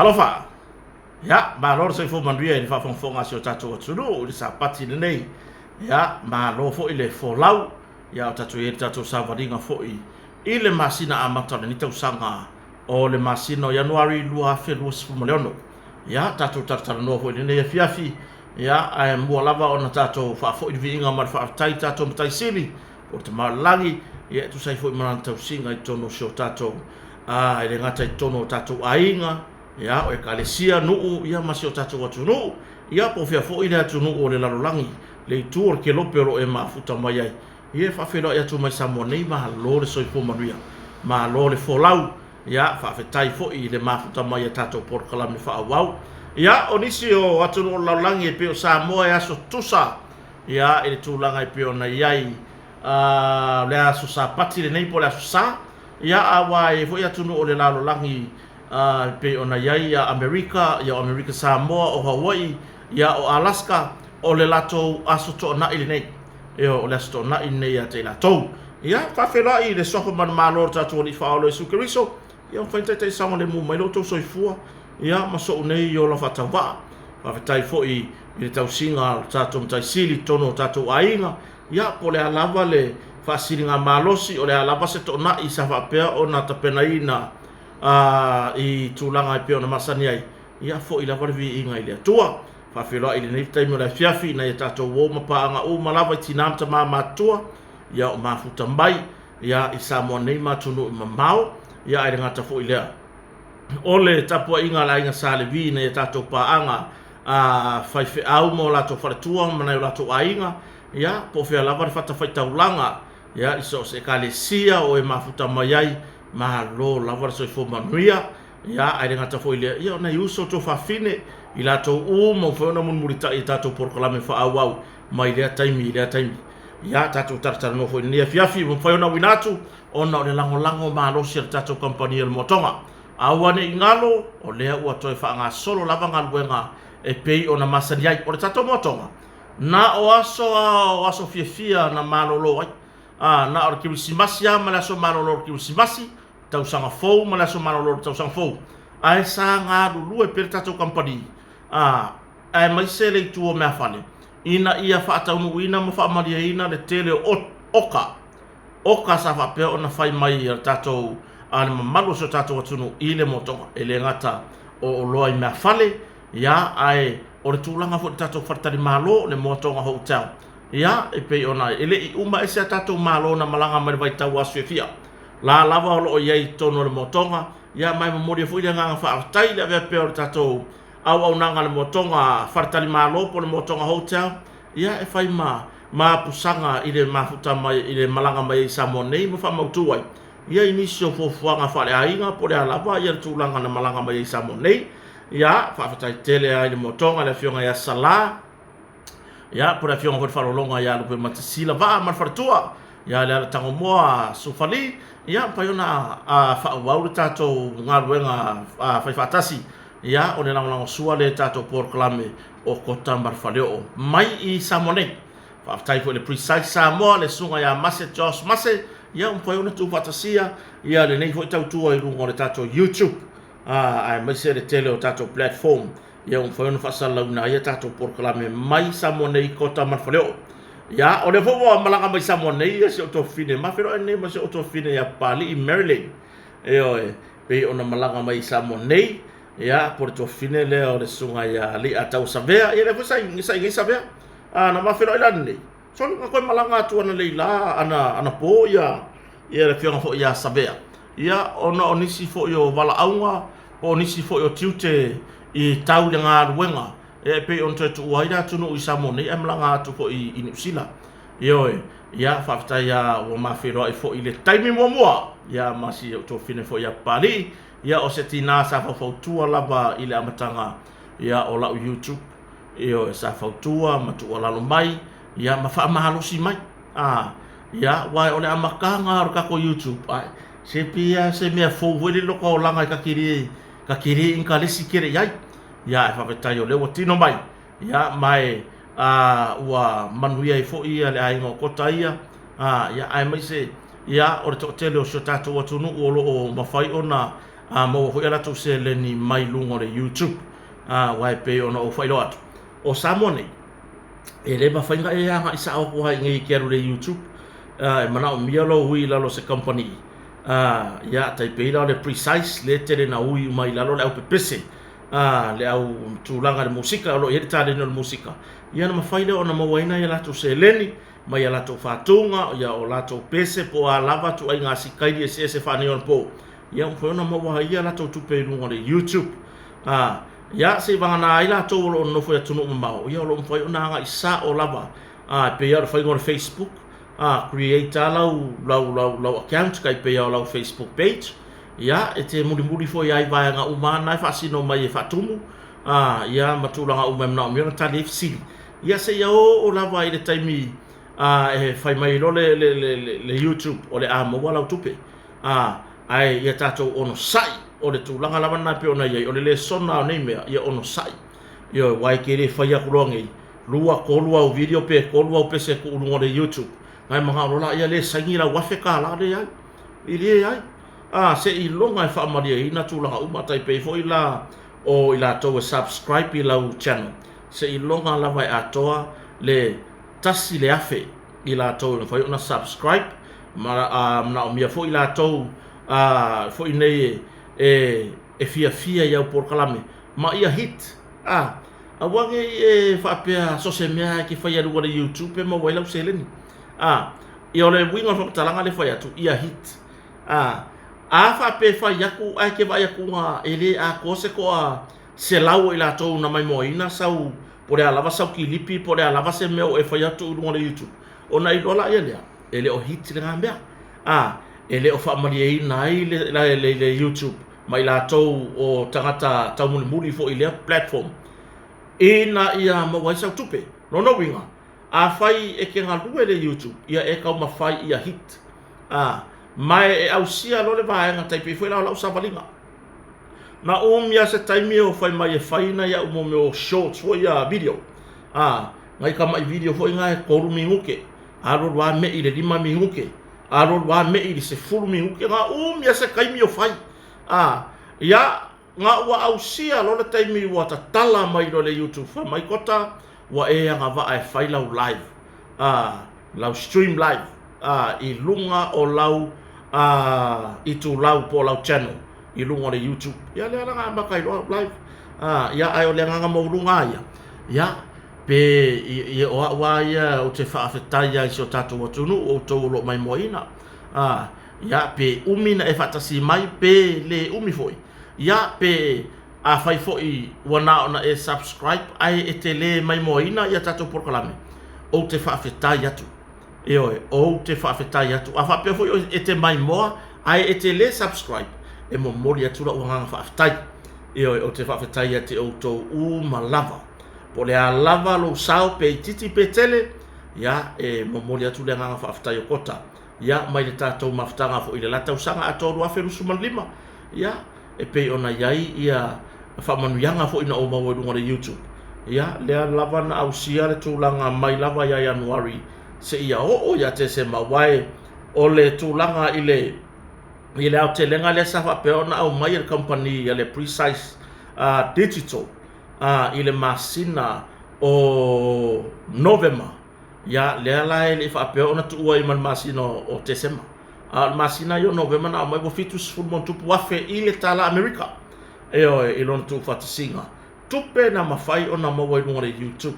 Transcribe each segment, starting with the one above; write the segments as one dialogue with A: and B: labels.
A: Alofa! Ia, malo le soifua manuia i le faafogafoga a si o tatou atunuu i le Sapati lenei. Ia, malo foi le folau, ia o tatou i ai i le tatou savaliga foi i le masina amata o lenei tausaga o le masina o Ianuari 2026. Ia, tatou talatalanoa foi i lenei afiafi, ia, ae mua lava ona tatou faafoi le viiga ma le faafetai i tatou Matai Sili, o le Tama o le Lagi, ia e tusa ai foi ma lana tausiga i totonu o si o tatou, a, e le gata i totonu o tatou aiga, ia, o ekalesia, nuu, ia ma si o tatou atunuu, ia po o fea foi le atunuu o le lalolagi, le itu o le kelope o lo o e mafuta mai ai. Ia e faafeiloai atu mai Samoa nei, malo le soifua manuia, malo le folau, ia, faafetai foi i le mafuta mai i a tatou polokalame faaauau. Ia, o nisi o atunuu o le lalolagi e pei o Samoa e aso tusa Ia, i le tulaga e pei ona i ai a, le aso Sapati lenei po o le aso Sa, ia, aua e i ai foi atunuu o le lalolagi a, e pei ona i ai ia Amerika, ia o Amerika Samoa, o Hawaii, ia o Alaska, o le latou aso Toonai lenei. Ioe, o le aso Toonai lenei ia te i latou. Ia, faafeiloai i le Suafa Manumalo o le tatou Alii Faaola Iesu Keriso, Ia mafai ona taitai saogalemu mai lo outou soifua, ia ma so'u nei ola faatauvaa. Faafetai foi i le tausiga a lo tatou Matai Sili i totonu o tatou aiga, ia po o le a lava le faasiligamalosi, o le a lava se toonai sa faapea ona tapenaina i tulaga e pei ona masani ai, ia foi lava le viiga i le Atua. Faafeiloai i lenei taimi o le afiafi i nai a tatou uo ma paaga uma lava i tina ma tama matutua, ia o mafuta mai ia i Samoa nei ma atunuu mamao, ia ae le gata foi i lea, o le tapuaiga a le Aiga Sa Levi i nai a tatou paaga a faifeau ma o latou faletua ma nai o latou aiga, ia po o fea lava le fatafaitaulaga, ia i so o se ekalesia o e mafuta mai ai, malo lava le soifua manuia, ia ae le gata foi i lea, ia o nai uso tuafafine, i latou uma ua mafai ona mulimulitai i a tatou polokalame faaauau mai lea taimi i lea taimi. Ia, tatou talatalanoa foi i lenei afiafi ua mafai ona auina atu ona o le lagolago malosi a le tatou kamupani o le Moatoga. Aua ne i galo, o lea ua toe faagasolo lava galuega e pei ona masani ai. O le tatou Moatoga, na o aso lava o aso fiafia na malolo ai. A, na o le Kerisimasi lava ma le aso malolo o le Kerisimasi, tausaga fou ma le aso malolo o le tausaga fou. Ae sa galulue pea le tatou kamupani, a, aemaise le itu o meafale, ina ia faataunuuina ma faamalieina le tele o oka, oka sa faapea ona fai mai e le tatou, a le mamalu o si o tatou atunuu i le motoga. E le gata o oloa i meafale, ia, ae o le tulaga foi i le tatou faletalimalo, le Moatoga Hotel, ia, e pei ona e le i uma ese a tatou malo na malaga mai le vaitau aso fiafia la lava o lo o i ai i totonu o le motoga, ia, ma e momoli ai foi le agaga faafetai i le avea pea o le tatou auaunaga a le Motoga Faletalimalo po o le Motoga Hotel, ia e fai ma mapusaga i le mafuta mai i le malaga mai ai i Samoa nei ma faamautu ai ia i nisi o fuafuaga faaleaiga po o le a lava ia le tulaga na malaga mai ai i Samoa nei. Ia, faafetai tele lava i le Motoga, le Afioga ia Sala, Ia, po o le afioga foi le Faalologa ia Lupematasila Vaa ma le faletua ia Leala Tagomoa Sufali, ia mafai ona faaauau le tatou galuega faifaatasi. Ia, o le lagolagosua lea i tatou polokalame o Kota ma le Faleoo mai i Samoa nei. Faafetai foi i le Precise Samoa, le susuga ia Mase Josh Mase, ia ua mafai ona tuufaatasia ia lenei foi tautua i luga o le tatou YouTube, aemaise le tele o tatou platform Ia ua mafai ona faasalalauina ai a tatou polokalame mai Samoa nei i Kota ma le Faleoo. Ia, o lea foi ua malaga mai Samoa nei ia si ou tuafafine, ma feiloai nei ma si ou tuafafine ia Papalii Marilyn. Ioe, pei ona malaga mai i Samoa nei, ia, po o le tuafafine lea o le susuga ia Li'a Tauasavea. Ia lea foi sa i, sa i nei Savea. A, na ma feiloai la nei. Soli na toe malaga atu analeila la, ana, anapo ia, ia le afioga foi ia Savea. Ia, ona o nisi foi o valaauga, po o nisi foi o tiute i tau i le galuega, e pei ona toe tuua ai le atunuu i Samoa nei ae malaga atu foi i Niu Sila. Ioe, ia, faafetai lava ua ma feiloai foi i le taimi muamua, ia, ma si ou tuafafine foi ia Papalii, ia, o se tina sa faufautua lava i le amataga, ia, o lau YouTube. Ioe, sa fautua ma tuualalo mai, ia ma faamalosi mai. A, ia, aua o le amataga o le tatou YouTube, ae se pei lava se mea fou foi lele lota olaga e ta te le, ta te le inikalesi tele i ai. Ia, ae faafetai o lea ua tino mai, ia, ma e, a, ua manuia ai foi le aiga o Kota ia, a, ia, aemaise, ia, o le toatele o si o tatou atunuu o lo o mafai ona. a maua foi a latou seleni mai luga o le YouTube. Aua e pei ona ou faailoa atu, o Samoa nei, e le mafai ona e agai sao atu lava i inei e te alu i le YouTube, e manaomia lou ui i lalo o se kamupani, ia, tai pei la o le Precise lea e tele ina ui uma i lalo le au pepese, le au tulaga i le musika, o lo o i ai le taleni o le musika, ia ona mafai lea ona maua ai nai a latou seleni mai a latou faatuga, ia o latou pese po o a lava ituaiga sikaili eseese faaneionapo, ia ua mafai ona maua ai a latou tupe i luga o le YouTube. Ia, seivagana ai latou o lo o nonofo i atunuu mamao, ia o lo o mafai ona agai sao lava, e pei lava o le faiga o le Facebook, create lava lau, lau, lau, lau account, tai pei lava o lau Facebook page, ia, e te mulimuli foi lava i vaega uma lava na e faasino mai e faatumu, ia, ma tulaga uma e manaomia ona tali ai fesili, ia seia oo lava i le taimi e fai mai ai loa le, le, le, le YouTube o le a maua lau tupe. Ae ia tatou onosai, o le tulaga lava lena e pei ona i ai, o le lesona o nei mea, ia onosai. Ioe, aua e te le fai atu loa nei, lua, tolu au video pe tolu au pese e tuu i luga o le YouTube, ona e manao loa laia lea e saini lau $1000, leai, e leai. A, seiloga e faamalieina tulaga uma, tai pei foi la o i latou e subscribe i lau channel, seiloga lava e atoa le 1,000 i latou e mafai ona subscribe ma a manaomia foi latou a foi nei e e fiafia i au polokalame ma ia hit a aua nei e faapea so se mea e te faia i luga o le YouTube e maua ai lau seleni a ia o le uiga o le faamatalaga lea e fai atu ia hit a a faapea e fai atu ae te vaai atu e le atoa se toa 100 o i latou na maimoaina sau Po o le a lava sau kilipi, po o le a lava se mea ua e fai atu i luga o le YouTube, ona iloa laia lea, e le o hit lena mea. A, e le o faamalieina ai le, le, le, le YouTube ma i latou o tagata taumulimuli foi i lea platform, ina ia maua ai sau tupe. Lona uiga, afai e te galue i le YouTube, ia e taumafai ia hit. A, ma e ausia loa le vaega tai pei foi la o lau savaliga. Na umi lava se taimi o fai mai e fai nai au mo mea o shorts foi ia video. A, nai tamai video foi na e 3 minute, alu alu lava me'i i le 5 minute, alu alu lava me'i i le 10 minute, na umi lava se taimi o fai. A, ia, na ua ausia loa le taimi ua tatala mai loa le YouTube, fai mai Kota, ua e agavaa e fai lau live. A, lau stream live a, i luga o lau a, itulau po o lau channel i luga o le YouTube. Ia lea la na amata ai loa au live. A, ia ae o le agaga maualuga lava ia, ia pe i, o au lava ia ou te faafetai lava i si o tatou atunuu, o outou o lo o maimoaina. A, ia pe umi na e faatasi mai pe le umi foi, ia pe afai foi ua na ona e subscribe ae e te le maimoaina ia tatou polokalame, ou te faafetai atu. Ioe, ou te faafetai atu. A faapea foi oe e te maimoa ae e te le subscribe, e momoli atu lau agaga faafetai. Ioe, ou te faafetai ia te outou uma lava. Po o le a lava lou sao pe itiiti pe tele, ia, e momoli atu le agaga faafetai o Kota. Ia, mai le tatou mafutaga foi i le la tausaga atoa 2025, ia, e pei ona i ai ia faamanuiaga foi na ou maua i luga o le YouTube. Ia, lea lava na ausia le tulaga mai lava ia Ianuari seia oo ia Tesema, aua o le tulaga i le i le aotelega lea sa faapea ona aumai e le kamupani a le Precise Digital i le masina o Novema, ia, lea la e le i faapea ona tuua ai ma le masina o Tesema. A o le masina ia o Novema na aumai ua $70+ i le tala Amerika. Ioe, i lona tuufaatasiga. Tupe na mafai ona maua i luga o le YouTube.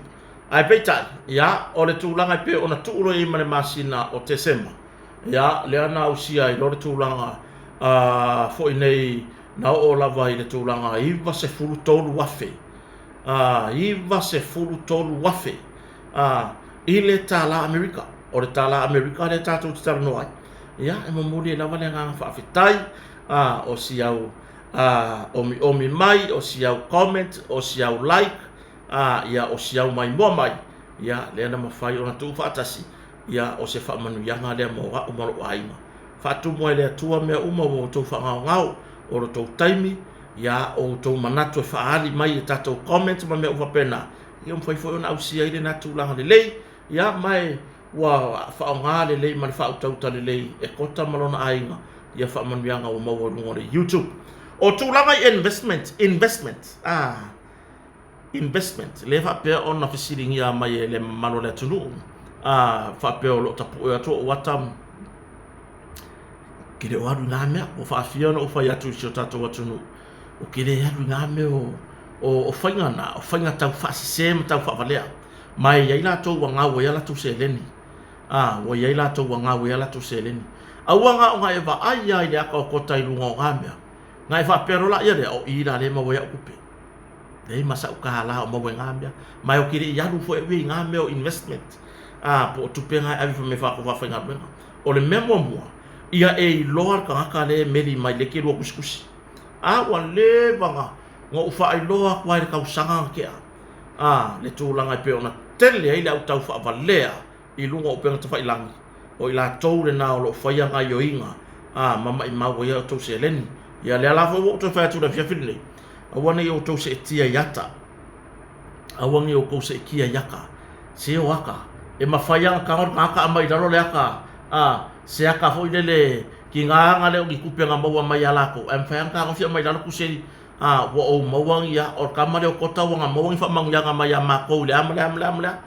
A: Ae peitai, ia, o le tulaga e pei ona tuu loa i ai ma le masina o Tesema, ia, lea na ausia ai loa le tulaga foi nei na oo lava i le tulaga 93,000, 93,000 i le tala Amerika. O le tala Amerika lea tatou te talanoa ai. Ia, e momoli ai lava le agaga faafetai, o si au omiomi mai, o si au comment, o si au like, ia, o si au maimoa mai, ia, lea na mafai ona tuufaatasi, ia, o se faamanuiaga lea mo au ma lou aiga. Faatumu ai le Atua mea uma ua outou faagaogao, o lo outou taimi, ia, o outou manatu e faaali mai i tatou comment ma mea uma faapena, ia mafai foi ona ausia ai lena tulaga lelei, ia ma e ua faaaoga lelei ma le faautauta lelei e Kota ma lona aiga ia faamanuiaga ua maua i luga o le YouTube. O tulaga i investment, investment, a, investment, lea e faapea ona fesiligia mai e le mamalu o le atunuu, a, faapea o lo o tapue atu ou ata, ou te le o alu i na mea. Ua faafia ona ou fai atu i si o tatou atunuu, ou te le alu i na mea o, o, o faiga na, o faiga tau faasese ma tau faavalea. Ma e i ai latou ua gau ai a latou seleni. A, ua i ai latou ua gau ai a latou seleni. Aua na ona e vaai lava i le ata o Kota i luga o na mea, na e faapea loa laia lea, o i la lea e maua ai au tupe. Leai ma sa'u kālā o maua i na mea. Ma ou te le i alu foi au ia i na mea o investment, a, po o tupe na e ave fai mai e faafaigaluega. O le mea muamua, ia e iloa le tagata lea e meli mai lea e te lua tusitusi. A ua leva na ou faailoa atu lava i le tausaga na tea, a, le tulaga e pei ona tele ai le au tau faavalea i luga o upega tafailagi, o i latou lena o lo o faia gaioiga, a, ma maimau ai a outou seleni. Ia lea la foi ua ou toe fai atu i le afiafi lenei, aua ne i outou seetia i ata, aua ne i outou seetia i ata, se o ata, e mafai lava ona tago le tagata aumai i lalo le ata, a, se ata foi lele tiga na le o ni tupe na maua mai ia latou, ae mafai lava ona tagofi aumai i lalo tusi a, ua ou maua ni a, o le tama lea o Kota ua na maua ni faamanuiaga mai ia matou i le a ma le a ma le a ma le a.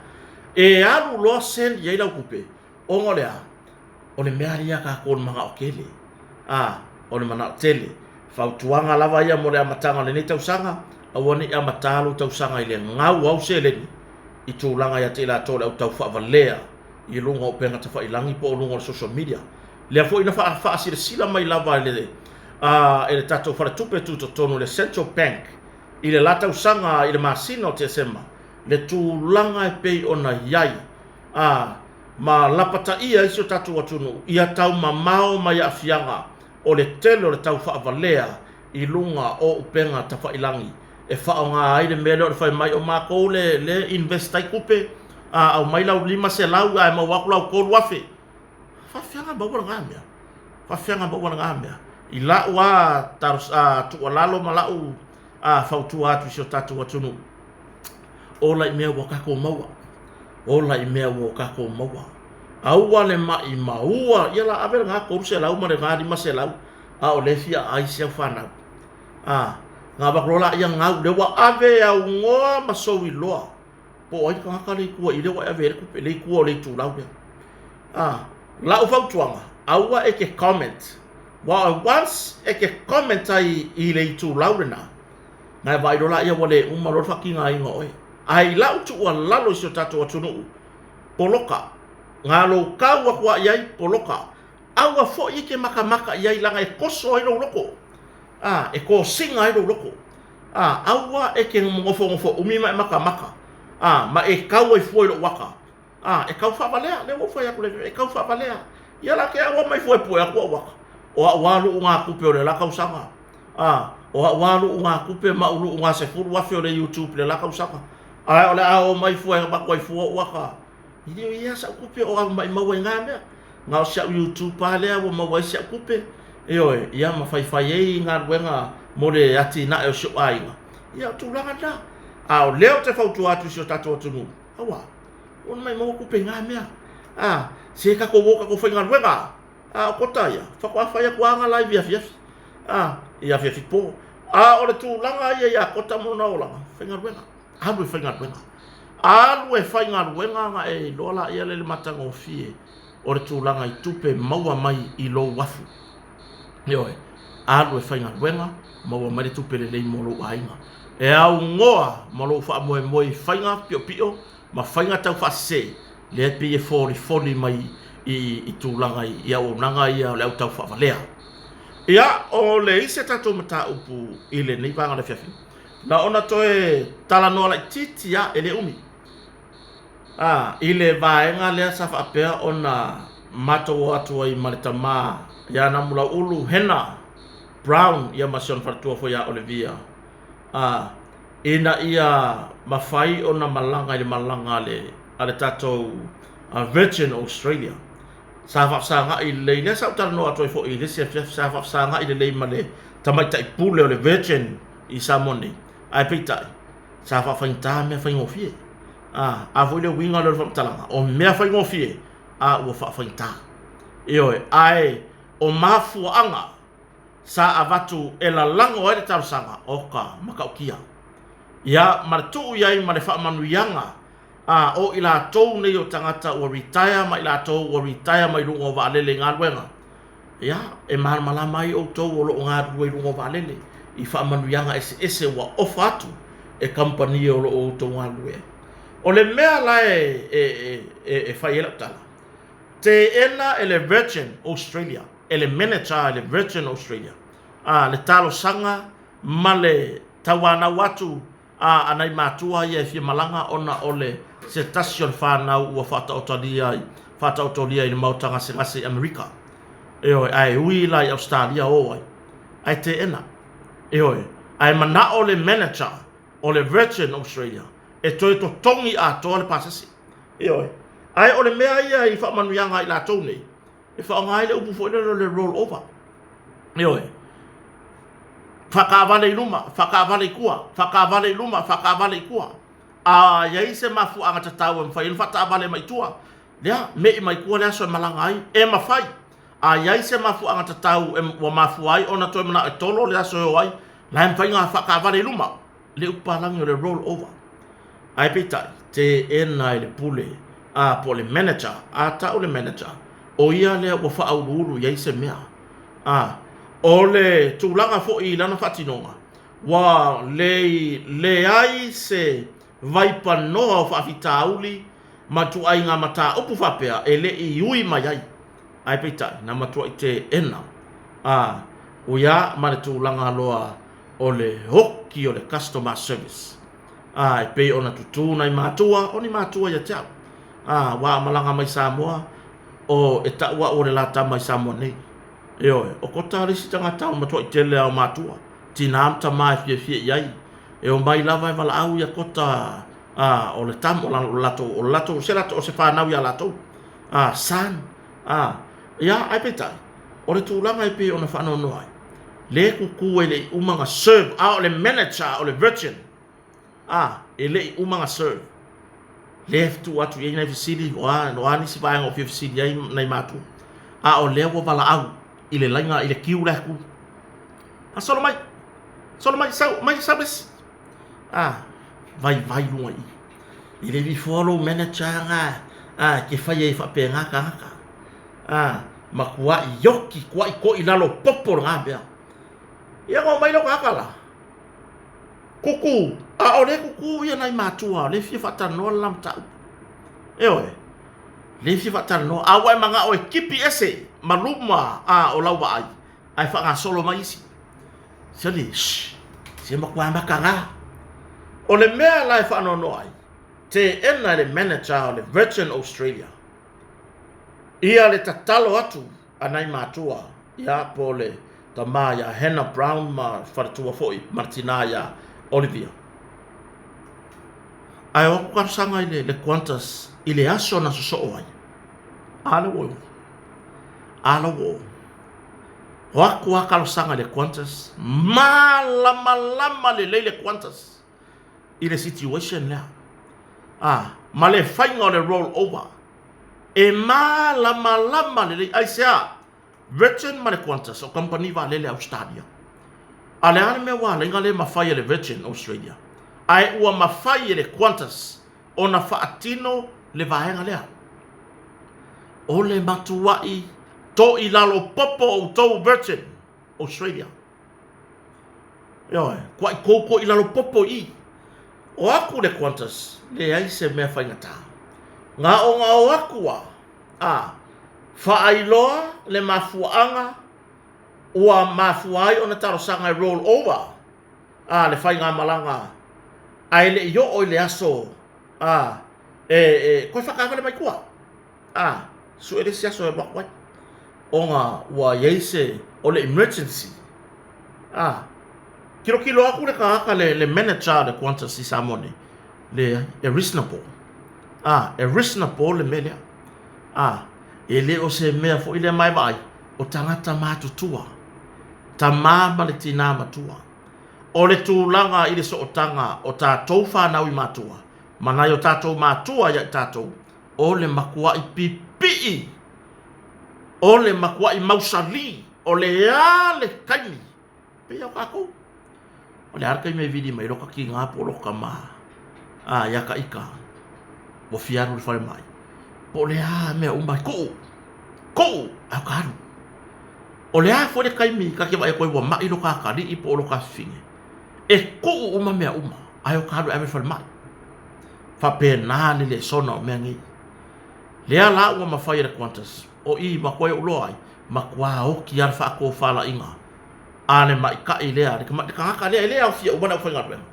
A: E alu loa send i ai lau tupe, ona o le a? O le mea lava ia a tatou o le manao tele. A, o le manao tele. Fautuaga lava ia mo le amataga o lenei tausaga, aua ne i amata lou tausaga i le gau o au seleni i tulaga ia te i latou o le au tau faavalea i luga o upega tafailagi po o luga o le social media. Lea foi na faasilasila mai lava e le, e le tatou faletupe tutotonu le Central Bank i le la tausaga i le masina o Tesema le tulaga e pei ona i ai a ma lapataia ai si o tatou atunuu ia taumamao mai aafiaga o le tele o le tau faavalea i luga o upega tafailagi e faaaoga ai le mea lea o le fai mai o matou le le invest ai tupe a aumai lau 500 ae maua atu lau 3000. Faafefea maua lena mea? Faafefea maua lena mea? I la'u a tuualalo ma la'u a fautua atu i si o tatou atunuu, ola i mea ua tatou maua, ola i mea ua tatou maua. Aua le maʻimaua, ia la ave lena 300 ma lena 500, a o lea e fia ai si au fanau. A, na avatu loa laia gau, lea ua ave e aunoa ma sou iloa. Po o ai le tagata lea i tua i lea ua e ave ai le tupe, le i tua o le itulau lea. A, la'u fautuaga, aua e te comment. Aua once e te comment ai i le itulau lena, na e vaai loa laia ua le uma loa le faatigaina o oe. Ae i la'u tuualalo i si o tatou atunuu, poloka. Na lou tau atu lava i ai, poloka. Aua foi e te matamata i ai leaga e toso ai lou loto. A, e tosina ai lou loto. A, aua e te nofonofo umi ma e matamata. A, ma e tau ai fua i lou ata. A, e tau faavalea, lea ua ou fai atu le, e tau faavalea. Ia la te au mai fua e pue atu au ata. O au a luu ngā tupe o le la tausaga. A, o au a luu ngā tupe ma au luu ngā 10,000 o le YouTube le la tausaga. Ae o le a o mai fua e avatu ai fua ou ata. E le o i ai lava sa'u tupe o au maʻimau ai na mea. Na o si a'u YouTube lava lea ua maua ai si a'u tupe, ioe, ia ma faifai ai galuega mo le atinae o si o'u aiga. Ia o tulaga lena. A o lea ou te fautua atu i si o tatou atunuu, aua, ua maʻimau tupe i na mea. A, se tatou o tatou faigaluega. A o Kota ia, faatoa fai atu lava ana live i afiafi. A, i afiafi po. A o le tulaga ia ia Kota ma lona olaga, faigaluega. Alu e faigaluega. Alu e faigaluega ona e iloa laia lea le matagofie o le tulaga i tupe maua mai i lou afu. Ioe, alu e faigaluega, maua mai le tupe lelei mo lou aiga. E aunoa ma lou faamoemoe i faiga piopio ma faiga tau faasese, lea e pei e folifoli mai i tulaga i auaunaga ia o le au tau faavalea. Ia, o le isi a tatou mataupu i lenei vaega o le afiafi, Na ona toe talanoa laitiiti lava, e le umi, a, i le vaega lea sa faapea ona matou o atu ai ma le tama ia Namulauulu Hena Brown ia ma si ona faletua foi ia Olivia, a, ina ia mafai ona malaga i le malaga a le, a le tatou Virgin Australia. Sa faafesagai lelei, lea sa ou talanoa atu ai foi i le isi afiafi, sa faafesagai lelei ma le tamaitai pule o le Virgin i Samoa nei, ae peitai, sa faafaigata mea faigofie. A, a foi le uiga lea o le faamatalaga, o mea faigofie, a ua faafaigata. Ioe, ae o mafuaaga. sa avatu e lalago ai le talosaga, oka, matautia. Ia, ma le tuu i ai ma le faamanuiaga a o i latou nei o tagata ua retire ma i latou ua retire mai luga o vaalele i galuega, ia, e malamalama ai outou o lo o galulue i luga o vaalele i faamanuiaga eseese ua ofa atu e kamupani o lo o outou galulue ai. O le mea la e fai ai lau tala, teena e le Virgin Australia, e le manager e le Virgin Australia a le talosaga ma le tauanau atu a a nai matua ia e fia malaga ona o le se tasi o le fanau ua faataotolia i faataotolia i le maota gasegase i Amerika. Ioe, ae ui la i Ausetalia o ai, ae teena. Ioe, ae manao le manager o le Virgin Australia e toe totogi atoa le pasese. Ioe, ae o le mea ia i faamanuiaga a i latou nei, e faaaoga ai le upu foi lele o le roll over. Ioe. Faakaavale i luma, faakaavale i tua, faakaavale i luma, faakaavale i tua. A i ai se mafuaaga tatau e mafai ai ona faataavale mai tua, lea, me'i mai tua le aso e malaga ai, e mafai. A i ai se mafuaaga tatau e, ua mafua ai ona toe manao e tolo le aso e o ai, la e mafai ona faakaavale i luma. Le upu palagi o le roll over. Ae peitai, teena e le pule, a po o le manager, a tau le manager, o ia lea ua faauluulu i ai se mea. A o le tulaga foi i lana faatinoga, ua le leai se vaipanoa o faafitauli ma ituaiga mataupu faapea e le i ui mai ai. Ae peitai, na matuai teena a uia ma le tulaga loa o le oki o le customer service. A e pei ona tutū nai matua, o ni matua ia te au. A ua a malaga mai Samoa, o e tau au o le la tama i Samoa nei. Ioe, o Kota le isi tagata o matuai tele a o matua, tinā ma tamā e fiafia i ai. E omai lava e valaau ia Kota a o le tama, o la latou, o latou, se latou, o se fanau ia latou. A, son, a, ia, ae peitai, o le tulaga e pei ona faanoanoa ai, le kuku e le i uma ona serve, a o le manager o le virgin, a, e le i uma ona serve. Lea e tuu atu i ai nai fesili, o a, o a nisi vaega o fia fesili ai nai matua. A o lea ua valaau i le laina, i le kiu la e tu. Faasolo mai, solo mai, sau, mai sau le isi. A, vaivai luga i i. E le vifoa lou manager ga, a, ke fai ai faapena tagata. A, matuai ioki, tuai toi lalo popo lena mea. Ia na omai lea o tagata la, kuku, a o lea e kuku ia nai matua, o lea e fia faatalanoa le la mataupu. Ioe, lea e fia faatalanoa, a ua e manao e kipi ese ma luma a o lau vaai, ae faagasolo mai isi. Sali, shh, se matua mataga. O le mea la e faanoanoa ai, teena e le manager o le Virgin Australia ia le tatalo atu a nai matua ia po o le tama ia Hannah Brown ma faletua foi ma le tina ia Olivia. Ae o atu talosaga i le, le Qantas i le aso na sosoo ai. A la ua a la ua o atu a talosaga i le Qantas, malamalama lelei le Qantas i le situation lea. A, ma le faiga o le roll over. E malamalama lelei. Aisea? Virgin ma le Qantas o kamupani vaalele a Ausetalia. A le a le mea ua ala ai ona le mafai e le Virgin Australia, ae ua mafai e le Qantas ona faatino le vaega lea. O le matuai toilalo popo outou Virgin Australia. Ioe, kuai kou koʻi lalo popo i i. O aku le Qantas, leai se mea faigata. Gaogao aku a, a, faailoa le mafuaaga ua mafua ai ona talosaga e roll over a le faigamalaga ae le i oo i le aso a e, e koe whakaawale mai tua. A, sue le isi aso e alu atu ai, ona ua i ai se, o le emergency. A, tilotilo atu le tagata, le, le manager o le Qantas i Samoa nei, leai, e reasonable. A, e reasonable le mea lea. A, e le o se mea foi lea ma e vaai, o tagata matutua, tamā ma le tinā matua. O le tulaga i le sootaga o tatou fanau i matua, ma nai o tatou matua ia i tatou, O le matuaʻi pipii, o le matuaʻi mausali. O le a le taimi, pei o kākou. O le a le taimi e vili mai loka kīgā po o loka ma a ia ka ika ua fia alu i le falemai. Po o le a mea uma e kuʻu, kuʻu a o ka alu. O le a foi le taimi ta te vaai atu ai ua maʻi loka atalii po o loka afafine, e kuʻu uma mea uma ae o ka alu e ave i le falemai. Faapena le lesona o mea nei. Lea la ua mafai e le Qantas, o i matua e ou loa ai, matua oti lava le faatofalaiga a le maita'i lea, le tagata lea, e le aofia uma le aufaigaluega.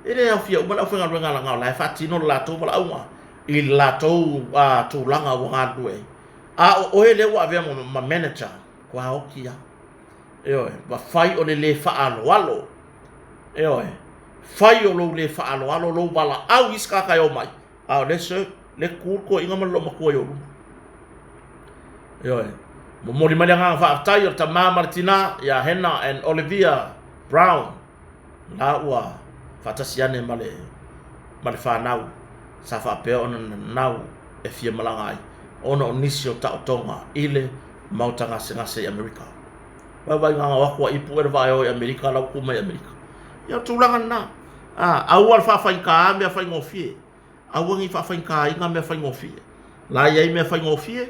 A: E le aofia uma le aufaigaluega leaga o la e faatino le latou valaauga i le latou tulaga ua galulue ai. A o oe lea ua avea ma manager, matua oti lava. Ioe, ua fai o le le faaaloalo. Ioe, fai o lou le faaaloalo, lou valaau i isi tagata e omai, A o lea sir, lea tu le toeaina ma le loomatua i ou luma. Ioe. Momoli mai le agaga faafetai o le tama ma le tina ia Hannah and Olivia Brown la ua faatasi ane ma le ma le fanau sa faapea ona nanau e fia malaga ai ona o nisi o taotoga i le maota gasegase i Amerika. Vaavaai na o atu a ipu e le vaa e o i Amerika la ua tu mai i Amerika. Ia o tulaga lena. A, aua le faafaigata mea faigofie. Aua ne i faafaigataina mea faigofie. La e i ai mea faigofie,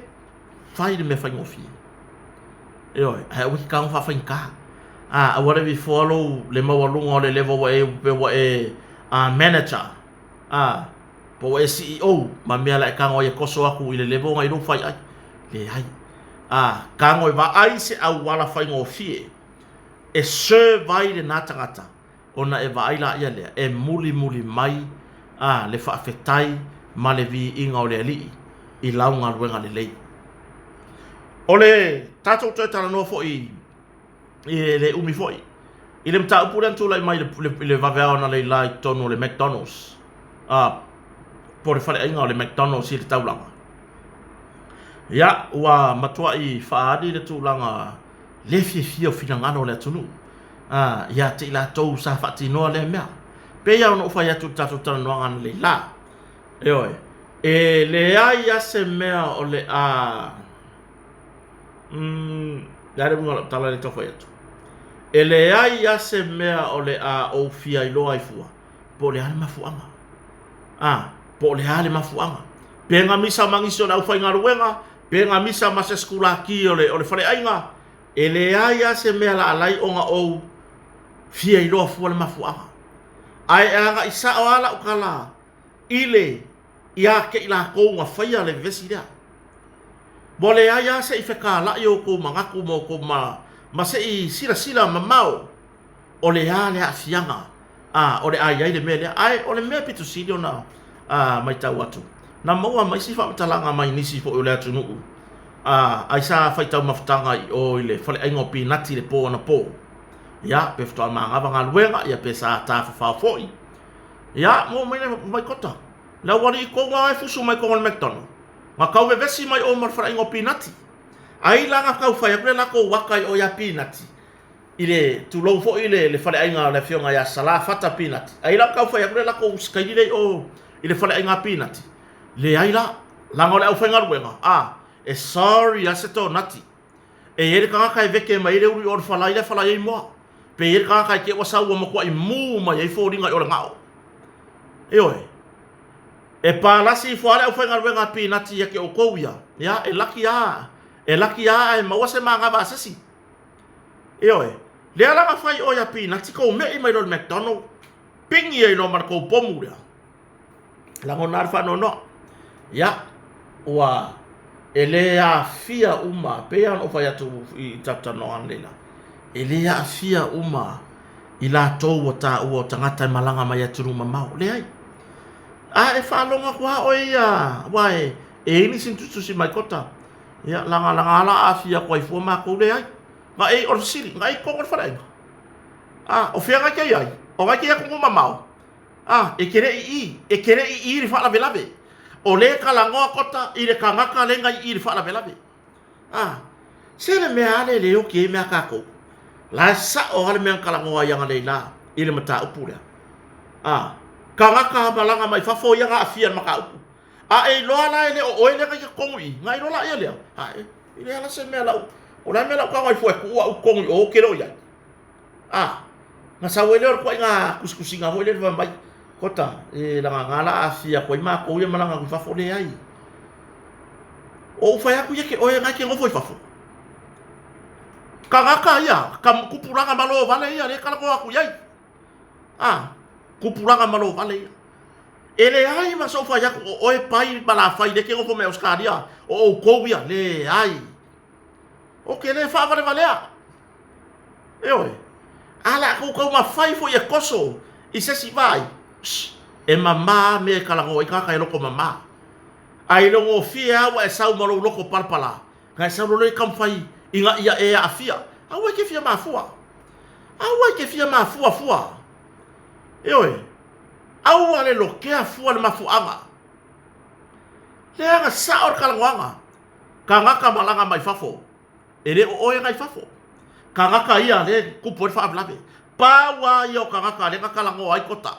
A: fai le mea faigofie. Ioe, ae aua e te tago faafaigata. A, aua le vifoa lou le maualuga o le level ua e pe ua e manager, a, po ua e CEO ma mea la e tago ai e toso atu i le level na i lou faiai. Leai. A, tago e vaai se auala faigofie e serve ai lena tagata ona e vaai laia lea, e mulimuli mai a le faafetai ma le viiga o le Alii i lau galuega lelei. O le tatou toe talanoa foi i le umi foi i le mataupu lea na tulai mai i le vaveao analeila i totonu o le McDonald's, a, po o le faleaiga o le McDonald's i le taulaga. Ia, ua matuai faaali le tulaga le fiafia o finagalo o le atunuu a, ia te i latou sa faatinoa lea mea. Pei lava ona ou fai atu i le tatou talanoaga analeila, ioe, e leai lava se mea o le a mm, le a le uiga o lau tala lea e tau fai atu? E leai lava se mea o le a ou fia iloa ai fua po o le a le mafuaaga. A, po o le a le mafuaaga. Pe na misa ma nisi o le aufaigaluega, pe na misa ma se sikulaki o le, o le faleaiga, e leai lava se mea laalai ona ou fia iloa fua le mafuaaga. Ae e agai sao lava lau tala i le ia te i latou na faia le vevesi lea. Ua leai lava se i fetalai outou manatu ma outou ma, ma se i silasila mamao o le a le aafiaga a o le a i ai le mea lea. Ae o le mea pito sili ona a, matau atu, na maua mai isi faamatalaga mai nisi foi o le atunuu a, ai sa fai taumafataga i o i le faleaiga o Pinati i le po anapo. Ia, pe faatoa manava galuega, ia pe sa tafafao foi. Ia, maua mai le mai kota. Le aualii kou a e fusu mai kona o le McDonald. Na tau vevesi mai o ma le faleaiga o Pinati. Ai la na tau fai atu le latou ata i o ia Pinati. I le tulou foi le, le faleaiga o le afioga ia Salā Fata Pinati. Ai la tau fai atu le latou usitaili lea i o i le faleaiga a Pinati. Leai la, leaga o le aufaigaluega, a, e sorry a se tonati. E i ai le tagata e veke mai ai le ulu i o le falai lea e falai ai moa. Pe i ai le tagata e te ua sau ua matuai mu mai ai foliga i o le gao. Ioe. E palasi ifo lava le aufaigaluega a Pinati ia te outou ia, ia, e laki a, e laki a ae maua se manava a se isi. Ioe. Lea la na fai oe a Pinati kou me'i mai loa i le McDonald, pigi ai loa ma le kou pomu lea. Lagona le faanoanoa. Ia, ua e le aafia uma, pei lava ona ou fai atu i tatou talanoaga analeila, e le aafia uma i latou ua taua o tagata e malaga mai atunuu mamao. Leai. A e faalogo atu lava oe ia, aua e i ai nisi na tusitusi mai kota, ia, lagalaga la aafia atu ai fua matou, leai. Na e, o le fesili, na e i totonu o le faleaiga? A, o fea na e te i ai? O na e te i atunuu mamao? A, e te le i i, e te le i i le faalavelave. O lea e talanoa kota i le tagata lea na i i le faalavelave. A, se le mea a lea e le oti ai mea a tatou. La e sao lava le mea na talanoa ai analeila i le mataupu lea. A, tagata malaga mai fafo ia na aafia i le mataupu. A e iloa la e le o oe lea na i totonu i i, na iloa laia lea. A, e leai la se mea lau. O le a mea la u tago ai fua e tuu au i totonu i o ou te le o i ai? A, na sau ai lea o le ituaiga tusitusiga foi lele fai mai, Kota, e lagalaga la aafia atu ai matou ia malaga atu i fafo. Leai. O ou fai atu ia te oe na e te nofo i fafo. Tagata ia, ka tupulaga malo vale ia lea e talanoa atu i ai. A, tupulaga malo vale ia. E leai ma sou fai atu o oe Pai ma Lafai lea e te nofo mai Ausetalia, o outou ia, leai. Ou te le faavalevalea. Ioe. A la tou taumafai foi e toso i se isi vaai, shh, e mama mea e talanoa ai tagata e loto mama. Ae i le gofie lava ua e sau ma lou loto palapala, na e sau loa lea e taumafai ina ia e aafia. Aua e te fia mafua. Aua e te fia mafua fua. Ioe. Aua le lokea fua le mafuaaga. Leaga sao le talanoaga. Tagata malaga mai fafo. E le o oe na i fafo. Tagata ia lea e tupu ai le faalavelave. Pau lava ia o tagata lea na talanoa ai Kota.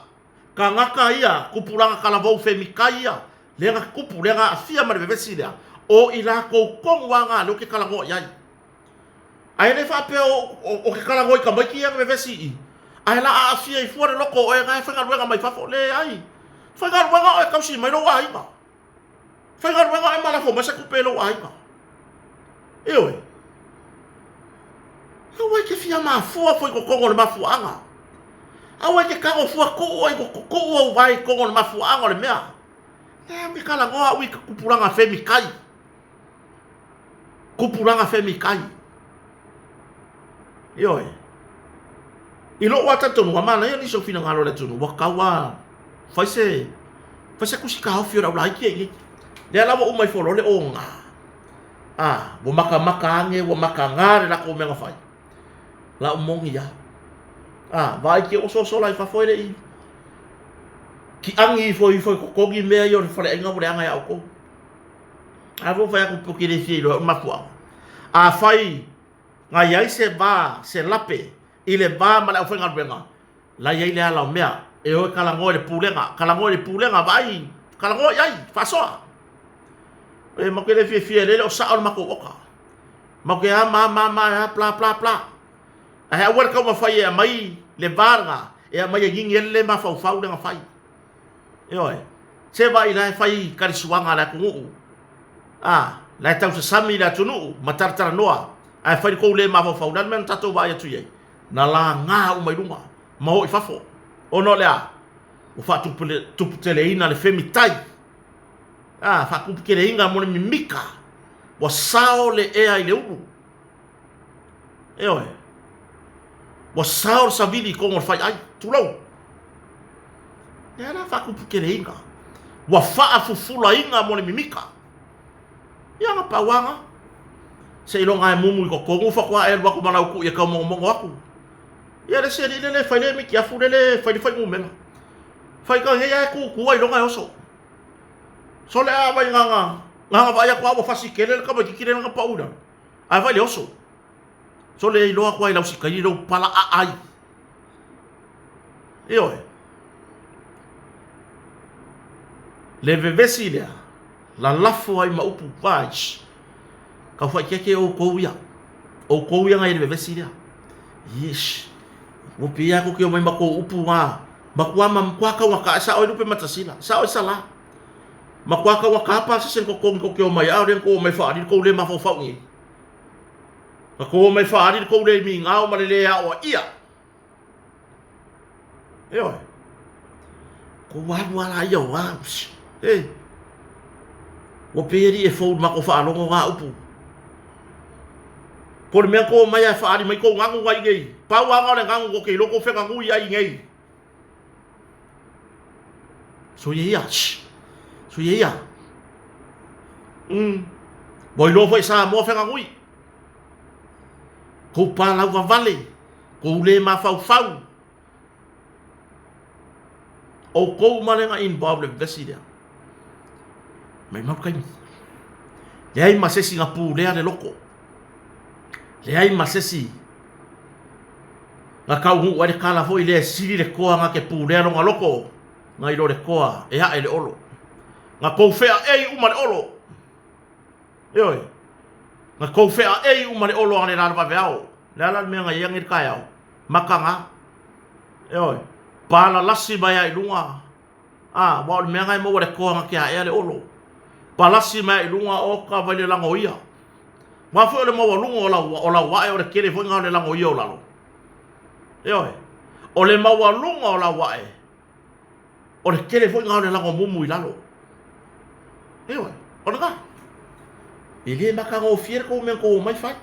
A: Tagata ia, tupulaga talavou femikai ia, lea na tupu, lea na aafia ma le vevesi lea, o i latou tonu lava na lea ou te talanoa i ai. Ae le faapea o ke talanoa i tamaiti ia na vevesi i i, ae la aafia ai fua le loto o oe na e faigaluega mai fafo. Leai. Faigaluega oe e tausi mai lou aiga. Faigaluega oe ma lafo mai se tupe i lou aiga. Ioe. Aua e te fia mafua fua i totonu o le mafuaaga. Aua e te tago fua tuu ai tuu au vae i totonu o le mafuaaga o le mea. Lea me talanoa au i tupulaga femikai. Tupulaga femikai. Ioe. I lou lava talitonuga, manaia nisi o finagalo o le atunuu, ua tatau lava fai se fai se tusi taofi o le au laiti ia i inei. Lea la ua uma ifo loa le oga. A, ua matamata ane, ua mataga le latou mea na fai. La u moni lava. A, vaai te osoasola i fafo e le i kiagi ifo ifo i totogi mea ia o le faleaiga ua leaga ia outou. A foi fai atu ou te le fia iloa ai o le mafuaaga. Afai na i ai se va, se lape i le va ma le aufaigaluega, la i ai le ala o mea e o e talanoa i le pulega, talanoa i le pulega, vaai, talanoa i ai, faasoa. E matou te le fiafia lele o sao le matou oka. Matou te a ma ma ma a bla bla bla. Ae aua le taumafai e aumai le va lena e aumai e gigi ai le le mafaufau lea na fai. Ioe. Se vaai la e fai kalisuaga a le atunuu. A, la e tausasami le atunuu ma talatalanoa, ae fai le tou le mafaufau. O le a le mea na tatou vaai atu i ai? Na laga uma i luga ma o i fafo. Ona o le a? Ua faatuputeleina le femitai. A, faatuputeleina mo le mimika. Ua sao le ea i le ulu. Ioe. Ua sao le savili i totonu o le faiai. Tulou. Lea la faatuputeleina. Ua faafufulaina mo le mimika. Ia na pau lava na. Seiloga e mumu i totonu faatoa e alu atu ma lau tui e taumogomogo atu. Ia le isi alii lele e fai le mitiafu lele e fai le fuainumera. Fai ka nei ae tutu ailoga e oso. Sole a vai nganga nganga vaai atu a ua fasi tele le tamaititi lea na pau i lalo. Ae vai le oso. Sole e iloa atu ai lau sikaili lou pala aai. Ioe. Le vevesi lea, lalafo ai ma upu vai. Kau whaikeke oukou ia. Oukou ia ngai le vevesi lea. Yes. Ua pia ko ke o mai ma kou upu ngā. Makua ma makua kau ngā ka sa oi lupe matasila. Sa oi sala. Makua kau ngā kapa se sen ko kongi ko ke o mai a o ko mai whaari ko le mafaufau ngi. Ka ko mai whaari ko le mi ngā o ma le le a o ia. Ioe. Ko alu ala ia o au. E. Ua pei e fou ma ko whaalongo ngā upu. Ko le mea ko mai a whaari mai ko ngangu ngai nei. Pau anga o le ngangu ko ke loko whenga ngui ai nei. So ia ia. So ia ia. Ua iloa foi Samoa whenga ngui. Kou pālau wawale. Kou le mafaufau. Oukou uma lea na involve le vevesi lea. Mai mau taimi. Leai ma se isi na pulea le loko. Leai ma se isi na taunuu ai le tala foi lea e sili le toa na te pulea lona loko nai lo le toa e ae le olo. Na tou feaei uma le olo. Ioe. Na kou feaei uma le olo ane la le vaveao. Le a la le mea na iai ane le taeao? Mataga. Ioe. Palalasi mai a i luga. A, aua o le mea na e maua le toa na te aea le olo. Palasi mai a i luga oka vai le lagoia. Aua foi o le maualuga o lau, o lau ae o le tele foi na o le lagoia o lalo. Ioe. O le maualuga o lau ae, o le tele foi na o le lago mumu i lalo. Ioe, o lena. E le matagofie le tou mea na tou omai fai.